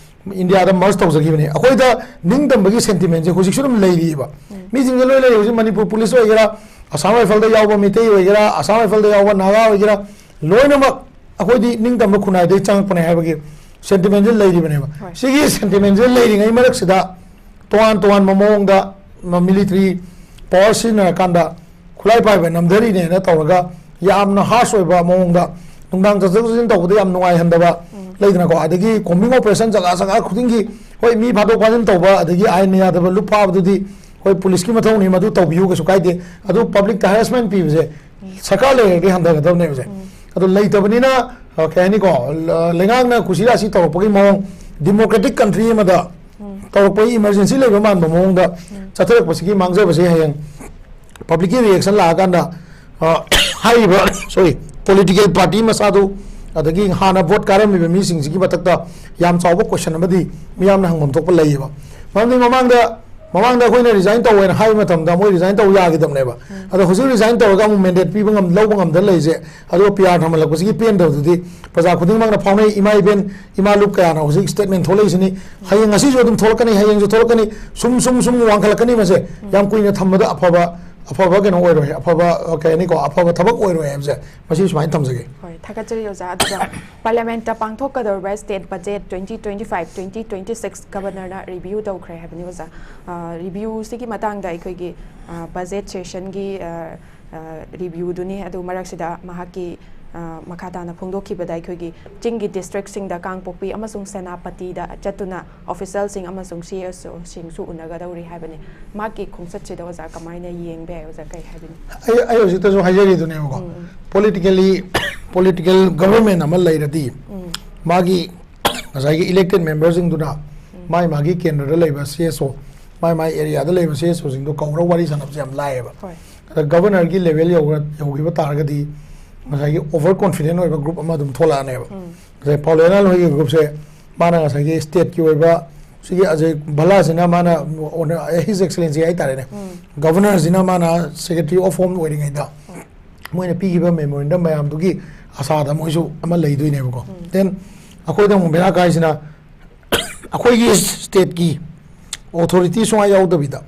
ꯏꯟꯗꯤꯌꯥꯗ ꯃꯔꯁ ꯇꯧꯖꯈꯤꯕꯅꯤ꯫ ꯑꯩꯈꯣꯏꯗ ꯅꯤꯡꯇꯝꯕꯒꯤ ꯁꯦꯟꯇꯤꯃꯦꯟꯁꯦ ꯍꯧꯖꯤꯛꯁꯨ ꯑꯗꯨꯝ ꯂꯩꯔꯤꯕ꯫ ꯃꯤꯁꯤꯡꯁꯦ ꯂꯣꯏ ꯂꯩꯔꯤ꯫ ꯍꯧꯖꯤꯛ ꯃꯅꯤꯄꯨꯔ ꯄꯨꯂꯤꯁ ꯑꯣꯏꯒꯦꯔꯥ, ꯑꯁꯥꯝ ꯔꯥꯏꯐꯜꯗ ꯌꯥꯎꯕ ꯃꯤꯇꯩ ꯑꯣꯏꯒꯦꯔꯥ, ꯑꯁꯥꯝ ꯔꯥꯏꯐꯜꯗ ꯌꯥꯎꯕ ꯅꯥꯒꯥ ꯑꯣꯏꯒꯦꯔꯥ, ꯂꯣꯏꯅꯃꯛ ꯑꯩꯈꯣꯏꯗꯤ ꯅꯤꯡꯇꯝꯕ ꯈꯨꯟꯅꯥꯏꯗꯒꯤ ꯆꯪꯉꯛꯄꯅꯦ ꯍꯥꯏꯕꯒꯤ ꯁꯦꯟꯇꯤꯃꯦꯟꯁꯦ ꯂꯩꯔꯤꯕꯅꯦꯕ꯫ ꯍꯣꯏ꯫ ꯁꯤꯒꯤ ꯁꯦꯟꯇꯤꯃꯦꯟꯁꯦ ꯂꯩꯔꯤꯉꯩ ꯃꯔꯛꯁꯤꯗ ꯇꯣꯉꯥꯟ ꯇꯣꯉꯥꯟꯕ ꯃꯑꯣꯡꯗ ꯃ-, ꯃꯤꯂꯤꯇꯔꯤ ꯄꯋꯥꯔ ꯁꯤꯖꯤꯟꯅꯔꯀꯥꯟꯗ ꯈꯨꯠꯂꯥꯏ ꯄꯥꯏꯕ ꯅꯝꯊꯔꯤꯅꯦꯅ ꯇꯧꯔꯒ ꯌꯥꯝꯅ ꯍꯥꯔꯁ ꯑꯣꯏꯕ ꯃꯑꯣꯡꯗ ꯅꯨꯡꯗꯥꯡ ꯆꯠꯊꯣꯛ ꯆꯠꯁꯤꯟ ꯇꯧꯕꯗ ꯌꯥꯝ ꯅꯨꯡꯉꯥꯏꯍꯟꯗꯕ ꯎꯝ꯫ ꯂꯩꯗꯅꯀꯣ, ꯑꯗꯒꯤ ꯀꯣꯝꯕꯤꯡ ꯑꯣꯄꯔꯦꯁꯟ ꯖꯒꯥ ꯖꯒꯥ ꯈꯨꯗꯤꯡꯒꯤ, ꯍꯣꯏ, ꯃꯤ ꯐꯥꯗꯣꯛ ꯐꯥꯖꯤꯟ ꯇꯧꯕ, ꯑꯗꯒꯤ ꯑꯥꯏꯟꯅ ꯌꯥꯗꯕ ꯂꯨꯞ ꯐꯥꯕꯗꯨꯗꯤ, ꯍꯣꯏ, ꯄꯨꯂꯤꯁꯀꯤ ꯃꯊꯧꯅꯤ, ꯃꯗꯨ ꯇꯧꯕꯤꯌꯨ, ꯀꯩꯁꯨ ꯀꯥꯏꯗꯦ꯫ ꯑꯗꯨ ꯄꯕ꯭ꯂꯤꯛꯇ ꯍꯔꯥꯁꯃꯦꯟ ꯄꯤꯕꯁꯦ ꯎꯝ꯫ ꯁꯔꯀꯥꯔ ꯂꯩꯔꯒꯗꯤ ꯍꯟꯊꯒꯗꯕꯅꯦꯕꯁꯦ꯫ ꯎꯝ꯫ ꯑꯗꯨ ꯂꯩꯇꯕꯅꯤꯅ, ꯑ, ꯀꯩ ꯍꯥꯏꯅꯤꯀꯣ, ꯂ-, ꯂꯩꯉꯥꯛꯅ ꯀꯨꯁꯤꯔꯥꯁꯤ ꯇꯧꯔꯛꯄꯒꯤ ꯃꯑꯣꯡ, ꯗꯤꯃꯣꯀ꯭ꯔꯦꯇꯤꯛ ꯀꯟꯇ꯭ꯔꯤ ꯑꯃꯗ ꯎꯝ꯫ ꯇꯧꯔꯛꯄꯒꯤ ꯏꯃꯔꯖꯦꯟꯁꯤ ꯂꯩꯕ ꯃꯥꯟꯕ ꯃꯑꯣꯡꯗ ꯎꯝ꯫ ꯆꯠꯊꯔꯛꯄꯁꯤꯒꯤ ꯃꯥꯡꯖꯕꯁꯦ ꯍꯌꯦꯡ ꯄꯕ꯭ꯂꯤꯛꯀꯤ ꯔꯤꯌꯦꯛꯁꯟ ꯂꯥꯛꯑꯀꯥꯟꯗ, ꯑ, ꯍꯥꯏꯔꯤꯕ, ꯁꯣꯔꯤ, ꯄꯣꯂꯤꯇꯤꯀꯦꯜ ꯄꯥꯔꯇꯤ ꯃꯆꯥꯗꯨ, ꯑꯗꯒꯤ ꯍꯥꯟꯅ ꯚꯣꯠ ꯀꯥꯔꯝꯃꯤꯕ ꯃꯤꯁꯤꯡꯁꯤꯒꯤ ꯃꯊꯛꯇ ꯌꯥꯝ ꯆꯥꯎꯕ ꯀꯣꯏꯁꯟ ꯑꯃꯗꯤ ꯃꯤꯌꯥꯝꯅ ꯍꯪꯐꯝ ꯊꯣꯛꯄ ꯂꯩꯌꯦꯕ꯫ ꯃꯔꯝꯗꯤ ꯃꯃꯥꯡꯗ, ꯃꯃꯥꯡꯗ ꯑꯩꯈꯣꯏꯅ ꯔꯤꯖꯥꯏꯟ ꯇꯧꯋꯦꯅ ꯍꯥꯏꯕ ꯃꯇꯝꯗ ꯃꯣꯏ ꯔꯤꯖꯥꯏꯟ ꯇꯧ ꯌꯥꯈꯤꯗꯕꯅꯦꯕ꯫ ꯎꯝ꯫ ꯑꯗꯣ ꯍꯧꯖꯤꯛ ꯔꯤꯖꯥꯏꯟ ꯇꯧꯔꯒ ꯑꯃꯨꯛ ꯃꯦꯟꯗꯦꯠ ꯄꯤꯕ ꯉꯝ-, ꯂꯧꯕ ꯉꯝꯗ ꯂꯩꯔꯤꯁꯦ, ꯑꯗꯨꯒ ꯄꯤ ꯑꯥꯔ ꯊꯝꯍꯜꯂꯛꯄꯁꯤꯒꯤ ꯄꯦꯟꯗꯕꯗꯨꯗꯤ ꯄ꯭ꯔꯖꯥ ꯈꯨꯗꯤꯡꯃꯛꯅ ꯐꯥꯎꯅꯩ꯫ ꯏꯃꯥ ꯏꯕꯦꯟ, ꯏꯃꯥ ꯂꯨꯞ ꯀꯌꯥꯅ ꯍꯧꯖꯤꯛ ꯁ꯭ꯇꯦꯠꯃꯦꯟ ꯊꯣꯛꯂꯛꯏꯁꯤꯅꯤ꯫ ꯍꯌꯦꯡ ꯉꯁꯤꯁꯨ ꯑꯗꯨꯝ ꯊꯣꯛꯂꯛꯀꯅꯤ, ꯍꯌꯦꯡꯁꯨ ꯊꯣꯛꯂꯛꯀꯅꯤ, ꯁꯨꯝ, ꯁꯨꯝ, ꯁꯨꯝ ꯋꯥꯡꯈꯠꯂꯛꯀꯅꯤ꯫ ꯃꯁꯦ ꯎꯝ꯫ ꯌꯥꯝ ꯀꯨꯏꯅ ꯊꯝꯕꯗ ꯑꯐꯕ, ꯑꯐꯕ ꯀꯩꯅꯣ ꯑꯣꯏꯔꯣꯏ, ꯑꯐꯕ, ꯑ, ꯀꯩ ꯍꯥꯏꯅꯤꯀꯣ, ꯑꯐꯕ ꯊꯕꯛ ꯑꯣꯏꯔꯣꯏ ꯍꯥꯏꯕꯁꯦ ꯃꯁꯤ ꯁꯨꯃꯥꯏꯅ ꯊꯝꯖꯒꯦ꯫ ꯍꯣꯏ, ꯊꯥꯒꯠꯆꯔꯤ ꯑꯣꯖꯥ꯫ ꯑꯗꯨꯒ ꯄꯥꯔꯂꯤꯌꯥꯃꯦꯟꯠꯇ ꯄꯥꯡꯊꯣꯛꯀꯗꯧꯔꯤꯕ state budget twenty twenty-five, twenty twenty-six ꯒꯕꯔꯅꯔꯅ ꯔꯤꯚ꯭ꯌꯨ ꯇꯧꯈ꯭ꯔꯦ ꯍꯥꯏꯕꯅꯤ ꯑꯣꯖꯥ꯫ ꯑ, ꯔꯤꯚ꯭ꯌꯨꯁꯤꯒꯤ ꯃꯇꯥꯡꯗ ꯑꯩꯈꯣꯏꯒꯤ, ꯑ, ꯕꯖꯦꯠ ꯁꯦꯁꯟꯒꯤ, ꯑ, ꯑ, ꯔꯤꯚ꯭ꯌꯨꯗꯨꯅꯤ꯫ ꯑꯗꯨ ꯃꯔꯛꯁꯤꯗ ꯃꯍꯥꯛꯀꯤ, ꯑ, ꯃꯈꯥ ꯇꯥꯅ ꯐꯣꯡꯗꯣꯛꯈꯤꯕꯗ ꯑꯩꯈꯣꯏꯒꯤ ꯆꯤꯡꯒꯤ ꯗꯤꯁꯇ꯭ꯔꯤꯛꯁꯤꯡꯗ ꯀꯥꯡꯄꯣꯛꯄꯤ ꯑꯃꯁꯨꯡ ꯁꯦꯅꯥꯄꯇꯤꯗ ꯆꯠꯇꯨꯅ ꯑꯣꯐꯤꯁꯦꯜꯁꯤꯡ ꯑꯃꯁꯨꯡ ꯁꯤ ꯑꯦꯁ ꯑꯣꯁꯤꯡꯁꯨ ꯎꯅꯒꯗꯧꯔꯤ ꯍꯥꯏꯕꯅꯤ꯫ ꯃꯍꯥꯛꯀꯤ ꯈꯣꯡꯆꯠꯁꯤꯗ ꯑꯣꯖꯥ ꯀꯃꯥꯏꯅ ꯌꯦꯡꯕ ꯌꯥꯏ? ꯑꯣꯖꯥ, ꯀꯔꯤ ꯍꯥꯏꯕꯤꯅꯤ? ꯑꯩ, ꯑꯩ ꯍꯧꯖꯤꯛꯇꯁꯨ ꯍꯥꯏꯖꯔꯤꯗꯨꯅꯦꯕꯀꯣ, ꯎꯝ, ꯎꯝ꯫ Politically, political government ꯑꯃ ꯂꯩꯔꯗꯤ ꯎꯝ꯫ ꯃꯥꯒꯤ ꯉꯁꯥꯏꯒꯤ elected memberꯁꯤꯡꯗꯨꯅ ꯎꯝ꯫ ꯃꯥꯏ ꯃꯥꯒꯤ ꯀꯦꯟꯗ꯭ꯔꯗ ꯂꯩꯕ ꯁꯤ ꯑꯦꯁ ꯑꯣ, ꯃꯥꯏ ꯃꯥꯏ ꯑꯦꯔꯤꯌꯥꯗ ꯂꯩꯕ ꯁꯤ ꯑꯦꯁ ꯑꯣꯁꯤꯡꯗꯣ ꯀꯧꯔꯒ ꯋꯥꯔꯤ ꯁꯥꯟꯅꯕꯁꯦ ꯌꯥꯝ ꯂꯥꯏꯌꯦꯕ꯫ ꯍꯣꯏ꯫ ꯑꯗ ꯒꯕꯔꯅꯔꯒꯤ ꯂꯦꯚꯦꯜ ꯌꯧꯔ-, ꯌꯧꯈꯤꯕ ꯇꯥꯔꯒꯗꯤ ꯉꯁꯥꯏꯒꯤ ꯑꯣꯚꯔ ꯀꯣꯟꯐꯤꯗꯦꯟ ꯑꯣꯏꯕ ꯒ꯭ꯔꯨꯞ ꯑꯃ ꯑꯗꯨꯝ ꯊꯣꯛꯂꯛꯑꯅꯦꯕ꯫ ꯎꯝ꯫ ꯉꯁꯥꯏ ꯄꯥꯎꯂꯦꯅꯥꯟ ꯍꯣꯏꯒꯤ ꯒ꯭ꯔꯨꯞꯁꯦ ꯃꯥꯅ ꯉꯁꯥꯏꯒꯤ ꯁ꯭ꯇꯦꯠꯀꯤ ꯑꯣꯏꯕ ꯁꯤꯒꯤ ꯑꯖꯌ ꯚꯜꯂꯥꯁꯤꯅ ꯃꯥꯅ, his excellency ꯍꯥꯏꯇꯥꯔꯦꯅꯦ, ꯎꯝ꯫ ꯒꯕꯔꯅꯔꯁꯤꯅ ꯃꯥꯅ Secretary of Home ꯑꯣꯏꯔꯤꯉꯩꯗ ꯎꯝ꯫ ꯃꯣꯏꯅ ꯄꯤꯈꯤꯕ memorandum ꯃꯌꯥꯝꯗꯨꯒꯤ ꯑꯁꯥꯗ ꯃꯣꯏꯁꯨ ꯑꯃ ꯂꯩꯗꯣꯏꯅꯦꯕꯀꯣ꯫ ꯎꯝ꯫ Then ꯑꯩꯈꯣꯏꯗ ꯑꯃꯨꯛ ꯕꯦꯔꯥ ꯀꯥꯏꯁꯤꯅ ꯑꯩꯈꯣꯏꯒꯤ ꯁ꯭ꯇꯦꯠꯀꯤ ꯑꯣꯊꯣꯔꯤꯇꯤ ꯁꯨꯡꯌꯥꯎ ꯌꯥꯎꯗꯕꯤꯗ,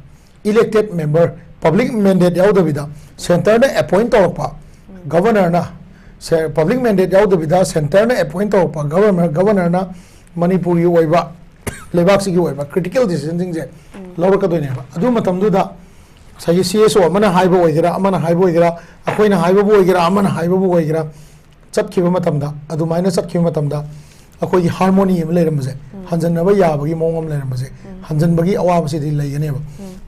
elected member, public mandate ꯌꯥꯎꯗꯕꯤꯗ ꯁꯦꯟꯇꯔꯅ ꯑꯦꯄꯣꯏꯟ ꯇꯧꯔꯛꯄ ꯎꯝ꯫ ꯒꯕꯔꯅꯔꯅ, ꯁꯦ-, public mandate ꯌꯥꯎꯗꯕꯤꯗ ꯁꯦꯟꯇꯔꯅ ꯑꯦꯄꯣꯏꯟ ꯇꯧꯔꯛꯄ ꯒꯕꯔꯅꯔ, ꯒꯕꯔꯅꯔꯅ ꯃꯅꯤꯄꯨꯔꯒꯤ ꯑꯣꯏꯕ ꯂꯩꯕꯥꯛꯁꯤꯒꯤ ꯑꯣꯏꯕ ꯀ꯭ꯔꯤꯇꯤꯀꯦꯜ ꯗꯤꯁꯤꯖꯟꯁꯤꯡꯁꯦ ꯎꯝ꯫ ꯂꯧꯔꯛꯀꯗꯣꯏꯅꯦꯕ꯫ ꯑꯗꯨ ꯃꯇꯝꯗꯨꯗ ꯉꯁꯥꯏꯒꯤ ꯁꯤ ꯑꯦꯁ ꯑꯣ ꯑꯃꯅ ꯍꯥꯏꯕ ꯑꯣꯏꯒꯦꯔꯥ, ꯑꯃꯅ ꯍꯥꯏꯕ ꯑꯣꯏꯒꯦꯔꯥ, ꯑꯩꯈꯣꯏꯅ ꯍꯥꯏꯕꯕꯨ ꯑꯣꯏꯒꯦꯔꯥ, ꯑꯃꯅ ꯍꯥꯏꯕꯕꯨ ꯑꯣꯏꯒꯦꯔꯥ, ꯆꯠꯈꯤꯕ ꯃꯇꯝꯗ, ꯑꯗꯨꯃꯥꯏꯅ ꯆꯠꯈꯤꯕ ꯃꯇꯝꯗ ꯑꯩꯈꯣꯏꯒꯤ harmony ꯑꯃ ꯂꯩꯔꯝꯕꯁꯦ, ꯍꯟꯖꯟꯅꯕ ꯌꯥꯕꯒꯤ ꯃꯑꯣꯡ ꯑꯃ ꯂꯩꯔꯝꯕꯁꯦ, ꯍꯟꯖꯟꯕꯒꯤ ꯑꯋꯥꯕꯁꯤꯗꯤ ꯂꯩꯒꯅꯦꯕ꯫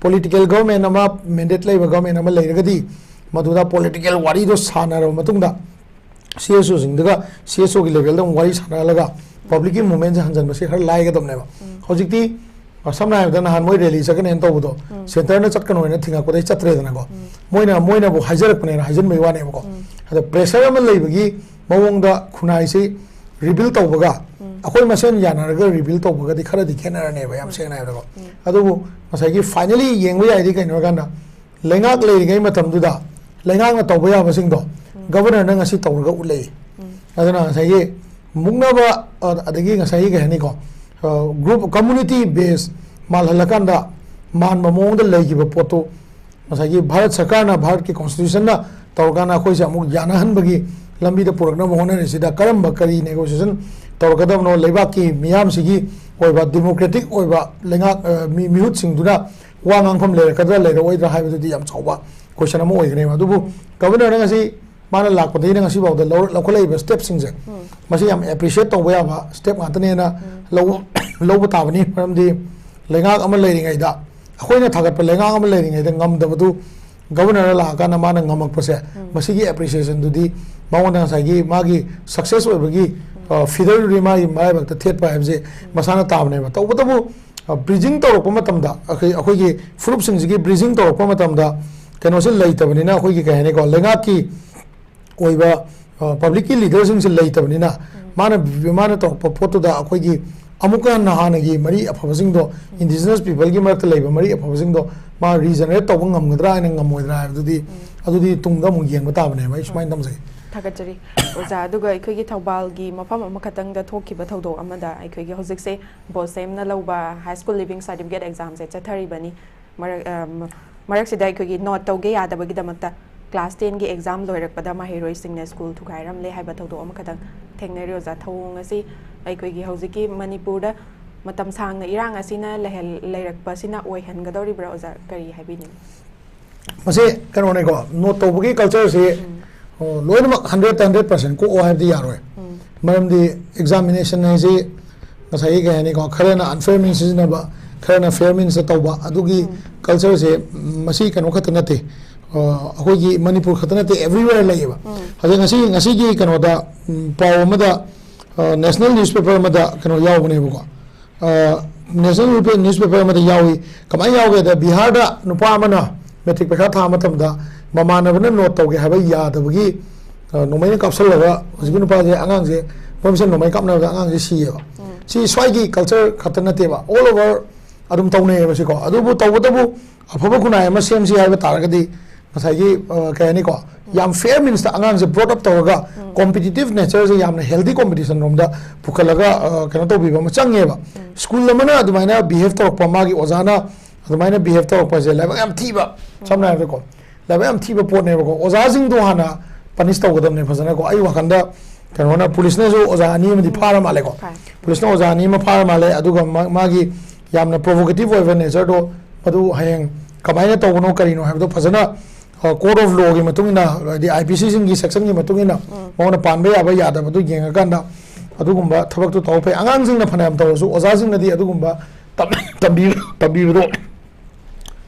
Political government ꯑꯃ mandate ꯂꯩꯕ government ꯑꯃ ꯂꯩꯔꯒꯗꯤ ꯃꯗꯨꯗ political ꯋꯥꯔꯤꯗꯣ ꯁꯥꯟꯅꯔꯕ ꯃꯇꯨꯡꯗ C S O ꯁꯤꯡꯗꯨꯒ C S O ꯒꯤ level ꯗ ꯑꯃꯨꯛ ꯋꯥꯔꯤ ꯁꯥꯟꯅꯍꯜꯂꯒ public ꯀꯤ movement ꯁꯦ ꯍꯟꯖꯟꯕꯁꯦ ꯈꯔ ꯂꯥꯏꯒꯗꯕꯅꯦꯕ꯫ ꯍꯧꯖꯤꯛꯇꯤ ꯑ, ꯁꯝꯅ ꯍꯥꯏꯔꯕꯗ ꯅꯍꯥꯟ ꯃꯣꯏ rally ꯆꯠꯀꯅꯦꯅ ꯇꯧꯕꯗꯣ, centre ꯅ ꯆꯠꯀꯅꯣ ꯍꯥꯏꯅ ꯊꯤꯡꯉꯛꯄꯗꯩ ꯆꯠꯇ꯭ꯔꯦꯗꯅꯀꯣ꯫ ꯃꯣꯏꯅ, ꯃꯣꯏꯅꯕꯨ ꯍꯥꯏꯖꯔꯛꯄꯅꯦꯅ ꯍꯥꯏꯖꯟꯕꯒꯤ ꯋꯥꯅꯦꯕꯀꯣ꯫ ꯑꯗꯣ pressure ꯑꯃ ꯂꯩꯕꯒꯤ ꯃꯑꯣꯡꯗ ꯈꯨꯟꯅꯥꯏꯁꯤ rebuild ꯇꯧꯕꯒ ꯑꯩꯈꯣꯏ ꯃꯁꯦꯟ ꯌꯥꯅꯔꯒ rebuild ꯇꯧꯕꯒꯗꯤ ꯈꯔꯗꯤ ꯈꯦꯠꯅꯔꯅꯦꯕ, ꯌꯥꯝ ꯁꯦꯡꯅ ꯍꯥꯏꯔꯕꯗꯀꯣ꯫ ꯑꯗꯨꯕꯨ ꯉꯁꯥꯏꯒꯤ finally ꯌꯦꯡꯕ ꯌꯥꯏꯗꯤ ꯀꯩꯅꯣ ꯍꯥꯏꯔꯀꯥꯟꯗ ꯂꯩꯉꯥꯛ ꯂꯩꯔꯤꯉꯩ ꯃꯇꯝꯗꯨꯗ ꯂꯩꯉꯥꯛꯅ ꯇꯧꯕ ꯌꯥꯕꯁꯤꯡꯗꯣ governor ꯅ ꯉꯁꯤ ꯇꯧꯔꯒ ꯎꯠꯂꯛꯏ꯫ ꯑꯗꯨꯅ ꯉꯁꯥꯏꯒꯤ ꯃꯨꯛꯅꯕ, ꯑ, ꯑꯗꯒꯤ ꯉꯁꯥꯏꯒꯤ ꯀꯩ ꯍꯥꯏꯅꯤꯀꯣ, ꯑ, group, community base ꯃꯥꯜꯍꯜꯂꯀꯥꯟꯗ ꯃꯥꯟꯕ ꯃꯑꯣꯡꯗ ꯂꯩꯈꯤꯕ ꯄꯣꯠꯇꯨ ꯉꯁꯥꯏꯒꯤ ꯚꯥꯔꯠ ꯁꯔꯀꯥꯔꯅ, ꯚꯥꯔꯠꯀꯤ constitution ꯅ ꯇꯧꯔꯀꯥꯟꯗ ꯑꯩꯈꯣꯏꯁꯦ ꯑꯃꯨꯛ ꯌꯥꯅꯍꯟꯕꯒꯤ ꯂꯝꯕꯤꯗ ꯄꯨꯔꯛꯅꯕ ꯍꯣꯠꯅꯔꯤꯁꯤꯗ ꯀꯔꯝꯕ, ꯀꯔꯤ negotiation ꯇꯧꯔꯛꯀꯗꯕꯅꯣ, ꯂꯩꯕꯥꯛꯀꯤ ꯃꯤꯌꯥꯝꯁꯤꯒꯤ ꯑꯣꯏꯕ democratic ꯑꯣꯏꯕ ꯂꯩꯉꯥꯛ, ꯑ, ꯃꯤ-, ꯃꯤꯍꯨꯠꯁꯤꯡꯗꯨꯅ ꯋꯥ ꯉꯥꯡꯐꯝ ꯂꯩꯔꯛꯀꯗ꯭ꯔꯥ ꯂꯩꯔꯛꯑꯣꯏꯗ꯭ꯔꯥ ꯍꯥꯏꯕꯗꯨꯗꯤ ꯌꯥꯝ ꯆꯥꯎꯕ question ꯑꯃ ꯑꯣꯏꯒꯅꯦꯕ꯫ ꯑꯗꯨꯕꯨ governor ꯅ ꯉꯁꯤ ꯃꯥꯅ ꯂꯥꯛꯄꯗꯒꯤꯅ ꯉꯁꯤ ꯐꯥꯎꯗ ꯂꯧꯔ-, ꯂꯧꯈꯠꯂꯛꯏꯕ step ꯁꯤꯡꯁꯦ, ꯃꯁꯤ ꯌꯥꯝ appreciate ꯇꯧꯕ ꯌꯥꯕ step ꯉꯥꯛꯇꯅꯦꯅ ꯂꯧ-, ꯂꯧꯕ ꯇꯥꯕꯅꯤ꯫ ꯃꯔꯝꯗꯤ ꯂꯩꯉꯥꯛ ꯑꯃ ꯂꯩꯔꯤꯉꯩꯗ, ꯑꯩꯈꯣꯏꯅ ꯊꯥꯒꯠꯄ ꯂꯩꯉꯥꯛ ꯑꯃ ꯂꯩꯔꯤꯉꯩꯗ ꯉꯝꯗꯕꯗꯨ governor ꯅ ꯂꯥꯛꯑꯀꯥꯟꯗ ꯃꯥꯅ ꯉꯝꯃꯛꯄꯁꯦ, ꯃꯁꯤꯒꯤ appreciation ꯗꯨꯗꯤ ꯃꯉꯣꯟꯗ ꯉꯁꯥꯏꯒꯤ ꯃꯥꯒꯤ success ꯑꯣꯏꯕꯒꯤ, ꯑ, feather ꯗꯨꯗꯤ ꯃꯥꯒꯤ ꯃꯔꯥꯏꯕꯛꯇ ꯊꯦꯠꯄ ꯍꯥꯏꯕꯁꯦ ꯃꯁꯥꯅ ꯇꯥꯕꯅꯦꯕ꯫ ꯇꯧꯕꯇꯕꯨ, ꯑ, bridging ꯇꯧꯔꯛꯄ ꯃꯇꯝꯗ, ꯑꯩꯈꯣꯏ, ꯑꯩꯈꯣꯏꯒꯤ ꯐꯨꯔꯨꯞꯁꯤꯡꯁꯤꯒꯤ bridging ꯇꯧꯔꯛꯄ ꯃꯇꯝꯗ ꯀꯩꯅꯣꯁꯦ ꯂꯩꯇꯕꯅꯤꯅ, ꯑꯩꯈꯣꯏꯒꯤ ꯀꯩ ꯍꯥꯏꯅꯤꯀꯣ, ꯂꯩꯉꯥꯛꯀꯤ ꯑꯣꯏꯕ, ꯑ, public ꯀꯤ leader ꯁꯤꯡꯁꯦ ꯂꯩꯇꯕꯅꯤꯅ, ꯃꯥꯅ, ꯃꯥꯅ ꯇꯧꯔꯛꯄ ꯄꯣꯠꯇꯨꯗ ꯑꯩꯈꯣꯏꯒꯤ ꯑꯃꯨꯛꯀ ꯍꯟꯅ ꯍꯥꯟꯅꯒꯤ ꯃꯔꯤ ꯑꯐꯕꯁꯤꯡꯗꯣ, indigenous people ꯒꯤ ꯃꯔꯛꯇ ꯂꯩꯕ ꯃꯔꯤ ꯑꯐꯕꯁꯤꯡꯗꯣ ꯃꯥ regenerate ꯇꯧꯕ ꯉꯝꯒꯗ꯭ꯔꯥ ꯍꯥꯏꯅ ꯉꯝꯃꯣꯏꯗ꯭ꯔꯥ ꯍꯥꯏꯕꯗꯨꯗꯤ, ꯑꯗꯨꯗꯤ ꯇꯨꯡꯗ ꯑꯃꯨꯛ ꯌꯦꯡꯕ ꯇꯥꯕꯅꯦꯕ꯫ ꯑꯩ ꯁꯨꯃꯥꯏꯅ ꯊꯝꯖꯒꯦ꯫ ꯊꯥꯒꯠꯆꯔꯤ ꯑꯣꯖꯥ꯫ ꯑꯗꯨꯒ ꯑꯩꯈꯣꯏꯒꯤ ꯊꯧꯕꯥꯜꯒꯤ ꯃꯐꯝ ꯑꯃꯈꯛꯇꯪꯗ ꯊꯣꯛꯈꯤꯕ ꯊꯧꯗꯣꯛ ꯑꯃꯗ ꯑꯩꯈꯣꯏꯒꯤ ꯍꯧꯖꯤꯛꯁꯦ BOSEM ꯅ ꯂꯧꯕ high school leaving certificate exam ꯁꯦ ꯆꯠꯊꯔꯤꯕꯅꯤ꯫ ꯃꯔꯛ-, ꯑ, ꯃ-, ꯃꯔꯛꯁꯤꯗ ꯑꯩꯈꯣꯏꯒꯤ note ꯇꯧꯒꯦ ꯌꯥꯗꯕꯒꯤꯗꯃꯛꯇ class ten ꯒꯤ exam ꯂꯣꯏꯔꯛꯄꯗ ꯃꯍꯩꯔꯣꯏꯁꯤꯡꯅ school ꯊꯨꯒꯥꯏꯔꯝꯂꯦ ꯍꯥꯏꯕ ꯊꯧꯗꯣꯛ ꯑꯃꯈꯛꯇꯪ ꯊꯦꯡꯅꯔꯤ ꯑꯣꯖꯥ꯫ ꯊꯧꯑꯣꯡ ꯑꯁꯤ ꯑꯩꯈꯣꯏꯒꯤ ꯍꯧꯖꯤꯛꯀꯤ ꯃꯅꯤꯄꯨꯔꯗ ꯃꯇꯝ ꯁꯥꯡꯅ ꯏꯔꯥꯡ ꯑꯁꯤꯅ ꯂꯩꯍꯜ-, ꯂꯩꯔꯛꯄꯁꯤꯅ ꯑꯣꯏꯍꯟꯒꯗꯧꯔꯤꯕ꯭ꯔꯥ ꯑꯣꯖꯥ? ꯀꯔꯤ ꯍꯥꯏꯕꯤꯅꯤꯡꯉꯤ? ꯃꯁꯤ ꯀꯩꯅꯣꯅꯦꯀꯣ, note ꯇꯧꯕꯒꯤ culture ꯁꯤ ꯑꯣ, ꯂꯣꯏꯅꯃꯛ ꯍꯟꯗ꯭ꯔꯦꯠꯇ ꯍꯟꯗ꯭ꯔꯦꯠ ꯄꯥꯔꯁꯦꯟ ꯀꯣꯛꯑꯣ ꯍꯥꯏꯕꯗꯤ ꯌꯥꯔꯣꯏ꯫ ꯃꯔꯝꯗꯤ ꯑꯦꯛꯖꯥꯃꯤꯅꯦꯁꯟ ꯍꯥꯏꯁꯤ ꯉꯁꯥꯏꯒꯤ ꯀꯩ ꯍꯥꯏꯅꯤꯀꯣ, ꯈꯔꯅ ꯑꯟꯐꯤꯌꯔ ꯃꯤꯟꯁ ꯁꯤꯖꯤꯟꯅꯕ, ꯈꯔꯅ ꯐꯤꯌꯔ ꯃꯤꯟꯁꯇ ꯇꯧꯕ, ꯑꯗꯨꯒꯤ ꯀꯜꯆꯔꯁꯦ ꯃꯁꯤ ꯀꯩꯅꯣ ꯈꯛꯇ ꯅꯠꯇꯦ, ꯑ, ꯑꯩꯈꯣꯏꯒꯤ ꯃꯅꯤꯄꯨꯔ ꯈꯛꯇ ꯅꯠꯇꯦ, ꯑꯦꯕ꯭ꯔꯤꯋꯦꯔ ꯂꯩꯌꯦꯕ꯫ ꯍꯧꯖꯤꯛ ꯉꯁꯤ, ꯉꯁꯤꯒꯤ ꯀꯩꯅꯣꯗ, ꯎꯝ, ꯄꯥꯎ ꯑꯃꯗ, ꯑ, ꯅꯦꯁꯅꯦꯜ ꯅ꯭ꯌꯨꯁꯄꯦꯄꯔ ꯑꯃꯗ ꯀꯩꯅꯣ ꯌꯥꯎꯕꯅꯦꯕꯀꯣ, ꯅꯦꯁꯅꯦꯜ ꯅ꯭ꯌꯨꯁꯄꯦꯄꯔ ꯑꯃꯗ ꯌꯥꯎꯏ꯫ ꯀꯃꯥꯏꯅ ꯌꯥꯎꯒꯦꯗ, ꯕꯤꯍꯥꯔꯗ ꯅꯨꯄꯥ ꯑꯃꯅ ꯃꯦꯇ꯭ꯔꯤꯛ ꯄꯩꯈꯥ ꯊꯥꯕ ꯃꯇꯝꯗ ꯃꯃꯥꯟꯅꯕꯅ ꯅꯣꯠ ꯇꯧꯒꯦ ꯍꯥꯏꯕ ꯌꯥꯗꯕꯒꯤ, ꯑ, ꯅꯣꯡꯃꯩꯅ ꯀꯥꯞꯁꯜꯂꯒ ꯍꯧꯖꯤꯛꯀꯤ ꯅꯨꯄꯥꯁꯦ, ꯑꯉꯥꯡꯁꯦ, ꯃꯣꯏ ꯃꯁꯦꯟ ꯅꯣꯡꯃꯩ ꯀꯥꯞꯅꯕꯗ ꯑꯉꯥꯡꯁꯦ ꯁꯤꯌꯦꯕ꯫ ꯁꯤ ꯁ꯭ꯋꯥꯏꯒꯤ ꯀꯜꯆꯔ ꯈꯛꯇ ꯅꯠꯇꯦꯕ, ꯑꯣꯜ ꯑꯣꯚꯔ ꯑꯗꯨꯝ ꯇꯧꯅꯩꯌꯦꯕ ꯁꯤꯀꯣ꯫ ꯑꯗꯨꯕꯨ ꯇꯧꯕꯇꯕꯨ ꯑꯐꯕ ꯈꯨꯟꯅꯥꯏ ꯑꯃ ꯁꯦꯝꯁꯤ ꯍꯥꯏꯕ ꯇꯥꯔꯒꯗꯤ, ꯉꯁꯥꯏꯒꯤ, ꯑ, ꯀꯩ ꯍꯥꯏꯅꯤꯀꯣ, ꯌꯥꯝ ꯐꯤꯌꯔ ꯃꯤꯟꯁꯇ ꯑꯉꯥꯡꯁꯦ ꯕ꯭ꯔꯣꯠ ꯑꯞ ꯇꯧꯔꯒ, ꯀꯣꯝꯄꯤꯇꯤꯇꯤꯞ ꯅꯦꯆꯔꯁꯦ ꯌꯥꯝꯅ ꯍꯦꯜꯗꯤ ꯀꯣꯝꯄꯤꯇꯤꯁꯟ ꯔꯣꯝꯗ ꯄꯨꯈꯠꯂꯒ, ꯑ, ꯀꯩꯅꯣ ꯇꯧꯕꯤꯕ ꯑꯃ ꯆꯪꯉꯦꯕ꯫ ꯁ꯭ꯀꯨꯜ ꯑꯃꯅ ꯑꯗꯨꯃꯥꯏꯅ ꯕꯤꯍꯦꯞ ꯇꯧꯔꯛꯄ, ꯃꯥꯒꯤ ꯑꯣꯖꯥꯅ ꯑꯗꯨꯃꯥꯏꯅ ꯕꯤꯍꯦꯞ ꯇꯧꯔꯛꯄꯁꯦ ꯂꯥꯏꯕꯛ ꯌꯥꯝ ꯊꯤꯕ, ꯁꯝꯅ ꯍꯥꯏꯔꯕꯗꯀꯣ, ꯂꯥꯏꯕꯛ ꯌꯥꯝ ꯊꯤꯕ ꯄꯣꯠꯅꯦꯕꯀꯣ꯫ ꯑꯣꯖꯥꯁꯤꯡꯗꯣ ꯍꯥꯟꯅ ꯄꯅꯤꯁ ꯇꯧꯒꯗꯕꯅꯦ ꯐꯖꯅꯀꯣ꯫ ꯑꯩ ꯋꯥꯈꯜꯗ ꯀꯩꯅꯣꯅ, ꯄꯨꯂꯤꯁꯅꯁꯨ ꯑꯣꯖꯥ ꯑꯅꯤ ꯑꯃꯗꯤ ꯐꯥꯔ ꯃꯥꯜꯂꯦꯀꯣ꯫ ꯐꯥꯏ꯫ ꯄꯨꯂꯤꯁꯅ ꯑꯣꯖꯥ ꯑꯅꯤ ꯑꯃ ꯐꯥꯔ ꯃꯥꯜꯂꯦ꯫ ꯑꯗꯨꯒ ꯃꯥ-, ꯃꯥꯒꯤ ꯌꯥꯝꯅ ꯄ꯭ꯔꯣꯚꯣꯀꯦꯇꯤꯞ ꯑꯣꯏꯕ ꯅꯦꯆꯔꯗꯣ, ꯃꯗꯨ ꯍꯌꯦꯡ ꯀꯃꯥꯏꯅ ꯇꯧꯕꯅꯣ, ꯀꯔꯤꯅꯣ ꯍꯥꯏꯕꯗꯣ ꯐꯖꯅ, ꯑ, ꯀꯣꯗ ꯑꯣꯐ ꯂꯣꯒꯤ ꯃꯇꯨꯡ ꯏꯟꯅ, ꯍꯥꯏꯗꯤ ꯑꯥꯏ ꯄꯤ ꯁꯤꯁꯤꯡꯒꯤ ꯁꯦꯛꯁꯟꯒꯤ ꯃꯇꯨꯡ ꯏꯟꯅ ꯃꯉꯣꯟꯗ ꯄꯥꯟꯕ ꯌꯥꯕ ꯌꯥꯗꯕꯗꯨ ꯌꯦꯡꯉꯀꯥꯟꯗ ꯑꯗꯨꯒꯨꯝꯕ ꯊꯕꯛꯇꯨ ꯇꯧꯕ ꯐꯩ꯫ ꯑꯉꯥꯡꯁꯤꯡꯅ ꯐꯅꯌꯥꯝ ꯇꯧꯔꯁꯨ, ꯑꯣꯖꯥꯁꯤꯡꯅꯗꯤ ꯑꯗꯨꯒꯨꯝꯕ ꯇꯝ-, ꯇꯝꯕꯤ-, ꯇꯝꯕꯤꯕꯗꯣ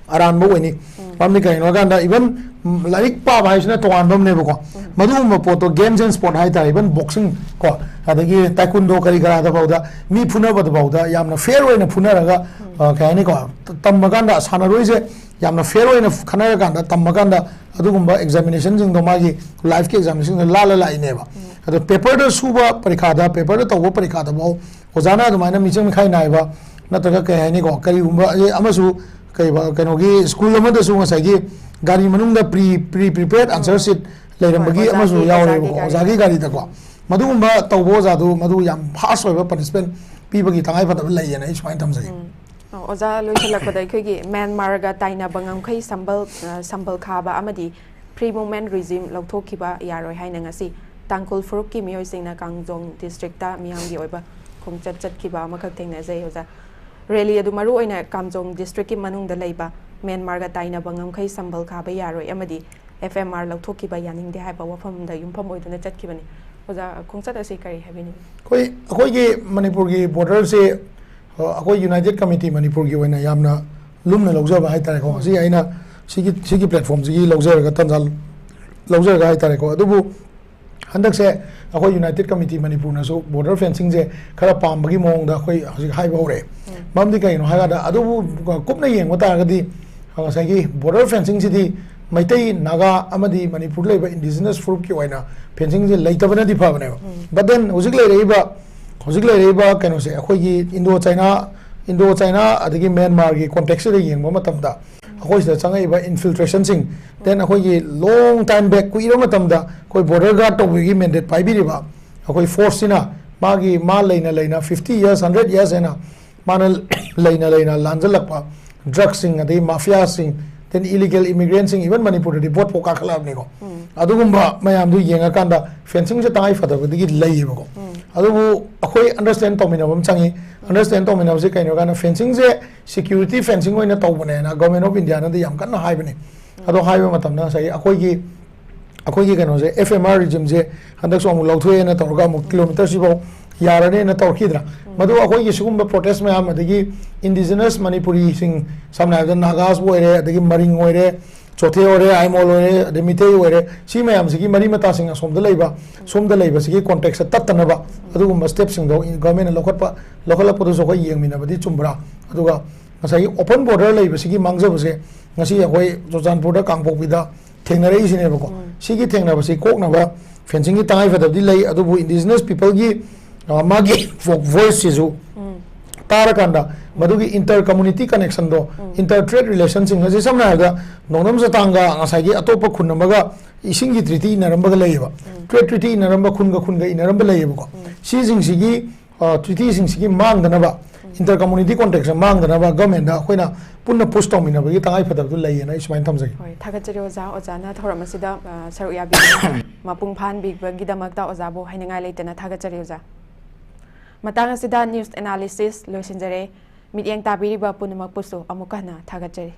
ꯑꯔꯥꯟꯕ ꯑꯣꯏꯅꯤ꯫ ꯃꯔꯝꯗꯤ ꯀꯩꯒꯤꯅꯣ ꯍꯥꯏ ꯀꯥꯟꯗ, ꯏꯚꯟ, ꯎꯝ, ꯂꯥꯏꯔꯤꯛ ꯄꯥꯕ ꯍꯥꯏꯁꯤꯅ ꯇꯣꯉꯥꯟꯕ ꯑꯃꯅꯦꯕꯀꯣ꯫ ꯃꯗꯨꯒꯨꯝꯕ ꯄꯣꯠꯇꯣ, games and sport ꯍꯥꯏꯇꯥꯔꯦ, ꯏꯚꯟ ꯕꯣꯛꯁꯤꯡ ꯀꯣ, ꯑꯗꯒꯤ ꯇꯥꯏꯀꯨꯟꯗꯣ ꯀꯔꯤ ꯀꯔꯥꯗ ꯐꯥꯎꯗ, ꯃꯤ ꯐꯨꯅꯕꯗ ꯐꯥꯎꯗ ꯌꯥꯝꯅ ꯐꯤꯌꯔ ꯑꯣꯏꯅ ꯐꯨꯅꯔꯒ, ꯑ, ꯀꯩ ꯍꯥꯏꯅꯤꯀꯣ, ꯇꯝꯕ ꯀꯥꯟꯗ ꯁꯥꯟꯅꯔꯣꯏꯁꯦ ꯌꯥꯝꯅ ꯐꯤꯌꯔ ꯑꯣꯏꯅ ꯈꯟꯅꯔꯀꯥꯟꯗ, ꯇꯝꯕ ꯀꯥꯟꯗ ꯑꯗꯨꯒꯨꯝꯕ ꯑꯦꯛꯖꯥꯃꯤꯅꯦꯁꯟꯁꯤꯡꯗꯣ ꯃꯥꯒꯤ ꯂꯥꯏꯐꯀꯤ ꯑꯦꯛꯖꯥꯃꯤꯅꯦꯁꯟꯗ ꯂꯥꯜꯂ ꯂꯥꯛꯏꯅꯦꯕ꯫ ꯑꯗꯣ ꯄꯦꯄꯔꯗ ꯁꯨꯕ ꯄꯔꯤꯈꯥꯗ, ꯄꯦꯄꯔꯗ ꯇꯧꯕ ꯄꯔꯤꯈꯥꯗꯐꯥꯎ ꯑꯣꯖꯥꯅ ꯑꯗꯨꯃꯥꯏꯅ ꯃꯤꯆꯪ ꯃꯤꯈꯥꯏ ꯅꯥꯏꯕ ꯅꯠꯇ꯭ꯔꯒ, ꯀꯩ ꯍꯥꯏꯅꯤꯀꯣ, ꯀꯔꯤꯒꯨꯝꯕ, ꯑꯦ, ꯑꯃꯁꯨ ꯀꯩꯕ, ꯀꯩꯅꯣꯒꯤ ꯁ꯭ꯀꯨꯜ ꯑꯃꯗꯁꯨ ꯉꯁꯥꯏꯒꯤ ꯒꯥꯔꯤ ꯃꯅꯨꯡꯗ ꯄ꯭ꯔꯤ, ꯄ꯭ꯔꯤ ꯄ꯭ꯔꯤꯄꯦꯌꯔꯗ ꯑꯟꯁꯔ ꯁꯤꯠ ꯂꯩꯔꯝꯕꯒꯤ ꯑꯣꯖꯥꯒꯤ, ꯑꯃꯁꯨ ꯑꯣꯖꯥꯒꯤ ꯌꯥꯎꯔꯦꯕꯀꯣ, ꯒꯥꯔꯤꯗ꯫ ꯑꯣꯖꯥꯒꯤ ꯒꯥꯔꯤꯗꯀꯣ꯫ ꯃꯗꯨꯒꯨꯝꯕ ꯇꯧꯕ ꯑꯣꯖꯥꯗꯨ, ꯃꯗꯨ ꯌꯥꯝ ꯍꯥꯔꯁ ꯑꯣꯏꯕ ꯄꯅꯤꯁꯃꯦꯟ ꯄꯤꯕꯒꯤ ꯇꯉꯥꯏꯐꯗꯕ ꯂꯩꯌꯦꯅ ꯑꯩ ꯁꯨꯃꯥꯏꯅ ꯊꯝꯖꯒꯦ꯫ ꯑꯣ, ꯑꯣꯖꯥ, ꯂꯣꯏꯁꯤꯜꯂꯛꯄꯗ ꯑꯩꯈꯣꯏꯒꯤ ꯃ꯭ꯌꯥꯟꯃꯥꯔꯒ ꯇꯥꯏꯅꯕ ꯉꯝꯈꯩ ꯁꯝꯕꯜ, ꯑ, ꯁꯝꯕꯜ ꯈꯥꯕ ꯑꯃꯗꯤ ꯐ꯭ꯔꯤ ꯃꯨꯚꯃꯦꯟ ꯔꯤꯖꯤꯝ ꯂꯧꯊꯣꯛꯈꯤꯕ ꯌꯥꯔꯣꯏ ꯍꯥꯏꯅ ꯉꯁꯤ ꯇꯥꯡꯈꯨꯜ ꯐꯨꯔꯨꯞꯀꯤ ꯃꯤꯑꯣꯏꯁꯤꯡꯅ ꯀꯥꯡꯖꯣꯡ ꯗꯤꯁꯇ꯭ꯔꯤꯛꯇ ꯃꯤꯌꯥꯝꯒꯤ ꯑꯣꯏꯕ ꯈꯣꯡꯆꯠ ꯆꯠꯈꯤꯕ ꯑꯃꯈꯛ ꯊꯦꯡꯅꯖꯩ, ꯑꯣꯖꯥ꯫ ꯔꯦꯂꯤ ꯑꯗꯨ ꯃꯔꯨꯑꯣꯏꯅ ꯀꯥꯝꯖꯣꯡ ꯗꯤꯁꯇ꯭ꯔꯤꯛꯀꯤ ꯃꯅꯨꯡꯗ ꯂꯩꯕ ꯃ꯭ꯌꯥꯟꯃꯥꯔꯒ ꯇꯥꯏꯅꯕ ꯉꯝꯈꯩ ꯁꯝꯕꯜ ꯈꯥꯕ ꯌꯥꯔꯣꯏ ꯑꯃꯗꯤ ꯑꯦꯐ ꯑꯦꯝ ꯑꯥꯔ ꯂꯧꯊꯣꯛꯈꯤꯕ ꯌꯥꯅꯤꯡꯗꯦ ꯍꯥꯏꯕ ꯋꯥꯐꯝꯗ ꯌꯨꯝꯐꯝ ꯑꯣꯏꯗꯨꯅ ꯆꯠꯈꯤꯕꯅꯤ꯫ ꯑꯣꯖꯥ, ꯈꯣꯡꯆꯠ ꯑꯁꯤ ꯀꯔꯤ ꯍꯥꯏꯕꯤꯅꯤꯡꯏ? ꯑꯩꯈꯣꯏ ꯑꯩꯈꯣꯏꯒꯤ ꯃꯅꯤꯄꯨꯔꯒꯤ ꯕꯣꯔꯗꯔꯁꯦ, ꯑ, ꯑꯩꯈꯣꯏ ꯌꯨꯅꯥꯏꯇꯦꯠ ꯀꯃꯤꯇꯤ ꯃꯅꯤꯄꯨꯔꯒꯤ ꯑꯣꯏꯅ ꯌꯥꯝꯅ ꯂꯨꯝꯅ ꯂꯧꯖꯕ ꯍꯥꯏꯇꯥꯔꯦꯀꯣ꯫ ꯁꯤ ꯑꯩꯅ ꯁꯤꯒꯤ ꯁꯤꯒꯤ ꯄ꯭ꯂꯦꯠꯐꯣꯝꯁꯤꯒꯤ ꯂꯧꯖꯔꯒ, ꯇꯥꯟꯖꯥ ꯂꯧꯖꯔꯒ ꯍꯥꯏꯇꯥꯔꯦꯀꯣ꯫ ꯑꯗꯨꯕꯨ ꯍꯟꯗꯛꯁꯦ ꯑꯩꯈꯣꯏ ꯌꯨꯅꯥꯏꯇꯦꯠ ꯀꯃꯤꯇꯤ ꯃꯅꯤꯄꯨꯔꯅꯁꯨ ꯕꯣꯔꯗꯔ ꯐꯦꯟꯁꯤꯡꯁꯦ ꯈꯔ ꯄꯥꯝꯕꯒꯤ ꯃꯑꯣꯡꯗ ꯑꯩꯈꯣꯏ ꯍꯧꯖꯤꯛ ꯍꯥꯏꯕ ꯍꯧꯔꯛꯑꯦ꯫ ꯃꯔꯝꯗꯤ ꯀꯩꯒꯤꯅꯣ ꯍꯥꯏꯀꯥꯟꯗ, ꯑꯗꯨꯕꯨ ꯀꯨꯞꯅ ꯌꯦꯡꯕ ꯇꯥꯔꯒꯗꯤ ꯉꯁꯥꯏꯒꯤ ꯕꯣꯔꯗꯔ ꯐꯦꯟꯁꯤꯡꯁꯤꯗꯤ ꯃꯩꯇꯩ, ꯅꯥꯒꯥ ꯑꯃꯗꯤ ꯃꯅꯤꯄꯨꯔꯗ ꯂꯩꯕ ꯏꯟꯗꯤꯖꯤꯅꯁ ꯐꯨꯔꯨꯞꯀꯤ ꯑꯣꯏꯅ ꯐꯦꯟꯁꯤꯡꯁꯦ ꯂꯩꯇꯕꯅꯗꯤ ꯐꯕꯅꯦꯕ꯫ But then ꯍꯧꯖꯤꯛ ꯂꯩꯔꯛꯏꯕ, ꯍꯧꯖꯤꯛ ꯂꯩꯔꯛꯏꯕ ꯀꯩꯅꯣꯁꯦ, ꯑꯩꯈꯣꯏꯒꯤ ꯏꯟꯗꯣ ꯆꯥꯏꯅꯥ, ꯏꯟꯗꯣ ꯆꯥꯏꯅꯥ ꯑꯗꯒꯤ ꯃ꯭ꯌꯥꯟꯃꯥꯔꯒꯤ ꯀꯣꯟꯇꯦꯛꯁꯤꯗ ꯌꯦꯡꯕ ꯃꯇꯝꯗ, ꯑꯩꯈꯣꯏ ꯁꯤꯗ ꯆꯪꯉꯛꯏꯕ ꯏꯟꯐꯤꯜꯇ꯭ꯔꯦꯁꯟꯁꯤꯡ, then ꯑꯩꯈꯣꯏꯒꯤ ꯂꯣꯡ ꯇꯥꯏꯝ ꯕꯦꯛ, ꯀꯨꯏꯔꯕ ꯃꯇꯝꯗ ꯑꯩꯈꯣꯏ ꯕꯣꯔꯗꯔ ꯒꯥꯔꯗ ꯇꯧꯕꯒꯤ ꯃꯦꯟꯗꯦꯠ ꯄꯥꯏꯕꯤꯔꯤꯕ ꯑꯩꯈꯣꯏ ꯐꯣꯔꯁꯁꯤꯅ, ꯃꯥꯒꯤ, ꯃꯥ ꯂꯩꯅ ꯂꯩꯅ, fifty years, hundred years ꯍꯥꯏꯅ ꯃꯥꯅ ꯂꯩꯅ ꯂꯩꯅ ꯂꯥꯟꯖꯜꯂꯛꯄ ꯗ꯭ꯔꯒꯁꯤꯡ, ꯑꯗꯒꯤ ꯃꯥꯐꯤꯌꯥꯁꯤꯡ, then illegal immigrantꯁꯤꯡ, even ꯃꯅꯤꯄꯨꯔꯗꯗꯤ ꯕꯣꯠ ꯐꯥꯎ ꯀꯥꯈꯠꯂꯛꯑꯕꯅꯤꯀꯣ꯫ ꯑꯗꯨꯒꯨꯝꯕ ꯃꯌꯥꯝꯗꯨ ꯌꯦꯡꯉꯀꯥꯟꯗ ꯐꯦꯟꯁꯤꯡꯁꯦ ꯇꯉꯥꯏ ꯐꯗꯕꯗꯒꯤ ꯂꯩꯌꯦꯕꯀꯣ꯫ ꯑꯗꯨꯕꯨ ꯑꯩꯈꯣꯏ ꯑꯟꯗꯔꯁ꯭ꯇꯦꯟ ꯇꯧꯃꯤꯟꯅꯕ ꯑꯃ ꯆꯪꯉꯤ꯫ ꯑꯟꯗꯔꯁ꯭ꯇꯦꯟ ꯇꯧꯃꯤꯟꯅꯕꯁꯦ ꯀꯩꯅꯣ ꯍꯥꯏꯀꯥꯟꯗ, ꯐꯦꯟꯁꯤꯡꯁꯦ ꯁꯦꯀ꯭ꯌꯨꯔꯤꯇꯤ ꯐꯦꯟꯁꯤꯡ ꯑꯣꯏꯅ ꯇꯧꯕꯅꯦꯅ ꯒꯣꯔꯃꯦꯟ ꯑꯣꯐ ꯏꯟꯗꯤꯌꯥꯅꯗꯤ ꯌꯥꯝ ꯀꯟꯅ ꯍꯥꯏꯕꯅꯤ꯫ ꯑꯗꯣ ꯍꯥꯏꯕ ꯃꯇꯝꯗ ꯉꯁꯥꯏꯒꯤ ꯑꯩꯈꯣꯏꯒꯤ, ꯑꯩꯈꯣꯏꯒꯤ ꯀꯩꯅꯣꯁꯦ, ꯑꯦꯐ ꯑꯦꯝ ꯑꯥꯔ ꯔꯤꯖꯤꯝꯁꯦ ꯍꯟꯗꯛꯁꯨ ꯑꯃꯨꯛ ꯂꯧꯊꯣꯛꯑꯦꯅ ꯇꯧꯔꯒ ꯑꯃꯨꯛ ꯀꯤꯂꯣꯃꯤꯇꯔꯁꯤꯐꯥꯎ ꯌꯥꯔꯅꯦꯅ ꯇꯧꯔꯛꯈꯤꯗ꯭ꯔꯥ? ꯃꯗꯨ ꯑꯩꯈꯣꯏꯒꯤ ꯁꯤꯒꯨꯝꯕ ꯄ꯭ꯔꯣꯇꯦꯁ ꯃꯌꯥꯝ, ꯑꯗꯒꯤ ꯏꯟꯗꯤꯖꯤꯅꯁ ꯃꯅꯤꯄꯨꯔꯤꯁꯤꯡ, ꯁꯝꯅ ꯍꯥꯏꯔꯕꯗ ꯅꯥꯒꯥꯁ ꯑꯣꯏꯔꯦ, ꯑꯗꯒꯤ ꯃꯔꯤꯡ ꯑꯣꯏꯔꯦ, ꯆꯣꯊꯦ ꯑꯣꯏꯔꯦ, ꯑꯥꯏꯃꯣꯜ ꯑꯣꯏꯔꯦ, ꯑꯗꯩ ꯃꯤꯇꯩ ꯑꯣꯏꯔꯦ, ꯁꯤ ꯃꯌꯥꯝꯁꯤꯒꯤ ꯃꯔꯤ ꯃꯇꯥꯁꯤꯡ ꯑꯁꯣꯝꯗ ꯂꯩꯕ, ꯁꯣꯝꯗ ꯂꯩꯕꯁꯤꯒꯤ ꯀꯣꯟꯇꯦꯛꯁꯇ ꯇꯠꯇꯅꯕ ꯑꯗꯨꯒꯨꯝꯕ ꯁ꯭ꯇꯦꯞꯁꯤꯡꯗꯣ ꯒꯚꯔꯟꯃꯦꯟꯠꯅ ꯂꯧꯈꯠꯄ, ꯂꯧꯈꯠꯂꯛꯄꯗꯨꯁꯨ ꯑꯩꯈꯣꯏ ꯌꯦꯡꯃꯤꯟꯅꯕꯗꯤ ꯆꯨꯝꯕ꯭ꯔꯥ? ꯑꯗꯨꯒ ꯉꯁꯥꯏꯒꯤ ꯑꯣꯄꯟ ꯕꯣꯔꯗꯔ ꯂꯩꯕꯁꯤꯒꯤ ꯃꯥꯡꯖꯕꯁꯦ ꯉꯁꯤ ꯑꯩꯈꯣꯏ ꯆꯨꯔꯆꯥꯟꯄꯨꯔꯗ, ꯀꯥꯡꯄꯣꯛꯄꯤꯗ ꯊꯦꯡꯅꯔꯛꯏꯁꯤꯅꯦꯕꯀꯣ꯫ ꯁꯤꯒꯤ ꯊꯦꯡꯅꯕꯁꯤ ꯀꯣꯛꯅꯕ ꯐꯦꯟꯁꯤꯡꯒꯤ ꯇꯉꯥꯏ ꯐꯗꯕꯗꯤ ꯂꯩ, ꯑꯗꯨꯕꯨ ꯏꯟꯗꯤꯖꯤꯅꯁ ꯄꯤꯄꯜꯒꯤ, ꯑ, ꯃꯥꯒꯤ ꯚꯣꯏꯁꯁꯤꯁꯨ ꯇꯥꯔꯀꯥꯟꯗ ꯃꯗꯨꯒꯤ ꯏꯟꯇꯔ ꯀꯝꯃꯨꯅꯤꯇꯤ ꯀꯅꯦꯛꯁꯟꯗꯣ, ꯏꯟꯇꯔ ꯇ꯭ꯔꯦꯠ ꯔꯤꯂꯦꯁꯟꯁꯤꯡ ꯑꯁꯤ, ꯁꯝꯅ ꯍꯥꯏꯔꯕꯗ, ꯅꯣꯡꯗꯝ ꯆꯇꯥꯡꯒ ꯉꯁꯥꯏꯒꯤ ꯑꯇꯣꯞꯄ ꯈꯨꯟ ꯑꯃꯒ ꯏꯁꯤꯡꯒꯤ ꯇ꯭ꯔꯤꯇꯤ ꯏꯟꯅꯔꯝꯕꯒ ꯂꯩꯌꯦꯕ, ꯇ꯭ꯔꯦꯠ ꯇ꯭ꯔꯤꯇꯤ ꯏꯟꯅꯔꯝꯕ ꯈꯨꯟꯒ ꯈꯨꯟꯒ ꯏꯟꯅꯔꯝꯕ ꯂꯩꯌꯦꯕꯀꯣ꯫ ꯁꯤꯁꯤꯡꯁꯤꯒꯤ, ꯑ, ꯇ꯭ꯔꯤꯇꯤꯁꯤꯡꯁꯤꯒꯤ ꯃꯥꯡꯗꯅꯕ, ꯏꯟꯇꯔ ꯀꯝꯃꯨꯅꯤꯇꯤ ꯀꯣꯟꯇꯦꯛꯁ ꯃꯥꯡꯗꯅꯕ ꯒꯚꯔꯟꯃꯦꯟꯠꯗ ꯑꯩꯈꯣꯏꯅ ꯄꯨꯟꯅ ꯄꯨꯁ ꯇꯧꯃꯤꯟꯅꯕꯒꯤ ꯇꯉꯥꯏ ꯐꯗꯕꯗꯨ ꯂꯩꯌꯦꯅ ꯑꯩ ꯁꯨꯃꯥꯏꯅ ꯊꯝꯖꯒꯦ꯫ ꯍꯣꯏ, ꯊꯥꯒꯠꯆꯔꯤ ꯑꯣꯖꯥ꯫ ꯑꯣꯖꯥꯅ ꯊꯧꯔꯝ ꯑꯁꯤꯗ, ꯑ, ꯁꯔꯨꯛ ꯌꯥꯕꯤꯗꯨꯅ ꯃꯄꯨꯡ ꯐꯥꯍꯟꯕꯤꯕꯒꯤꯗꯃꯛꯇ ꯑꯣꯖꯥꯕꯨ ꯍꯥꯏꯅꯤꯡꯉꯥꯏ ꯂꯩꯇꯅ ꯊꯥꯒꯠꯆꯔꯤ ꯑꯣꯖꯥ꯫ ꯃꯇꯥꯡ ꯑꯁꯤꯗ ꯅ꯭ꯌꯨꯁ ꯑꯦꯅꯥꯂꯤꯁꯤꯁ ꯂꯣꯏꯁꯤꯟꯖꯔꯦ꯫ ꯃꯤꯠꯌꯦꯡ ꯇꯥꯕꯤꯔꯤꯕ ꯄꯨꯝꯅꯃꯛꯄꯨꯁꯨ ꯑꯃꯨꯛꯀ ꯍꯟꯅ ꯊꯥꯒꯠꯆꯔꯤ꯫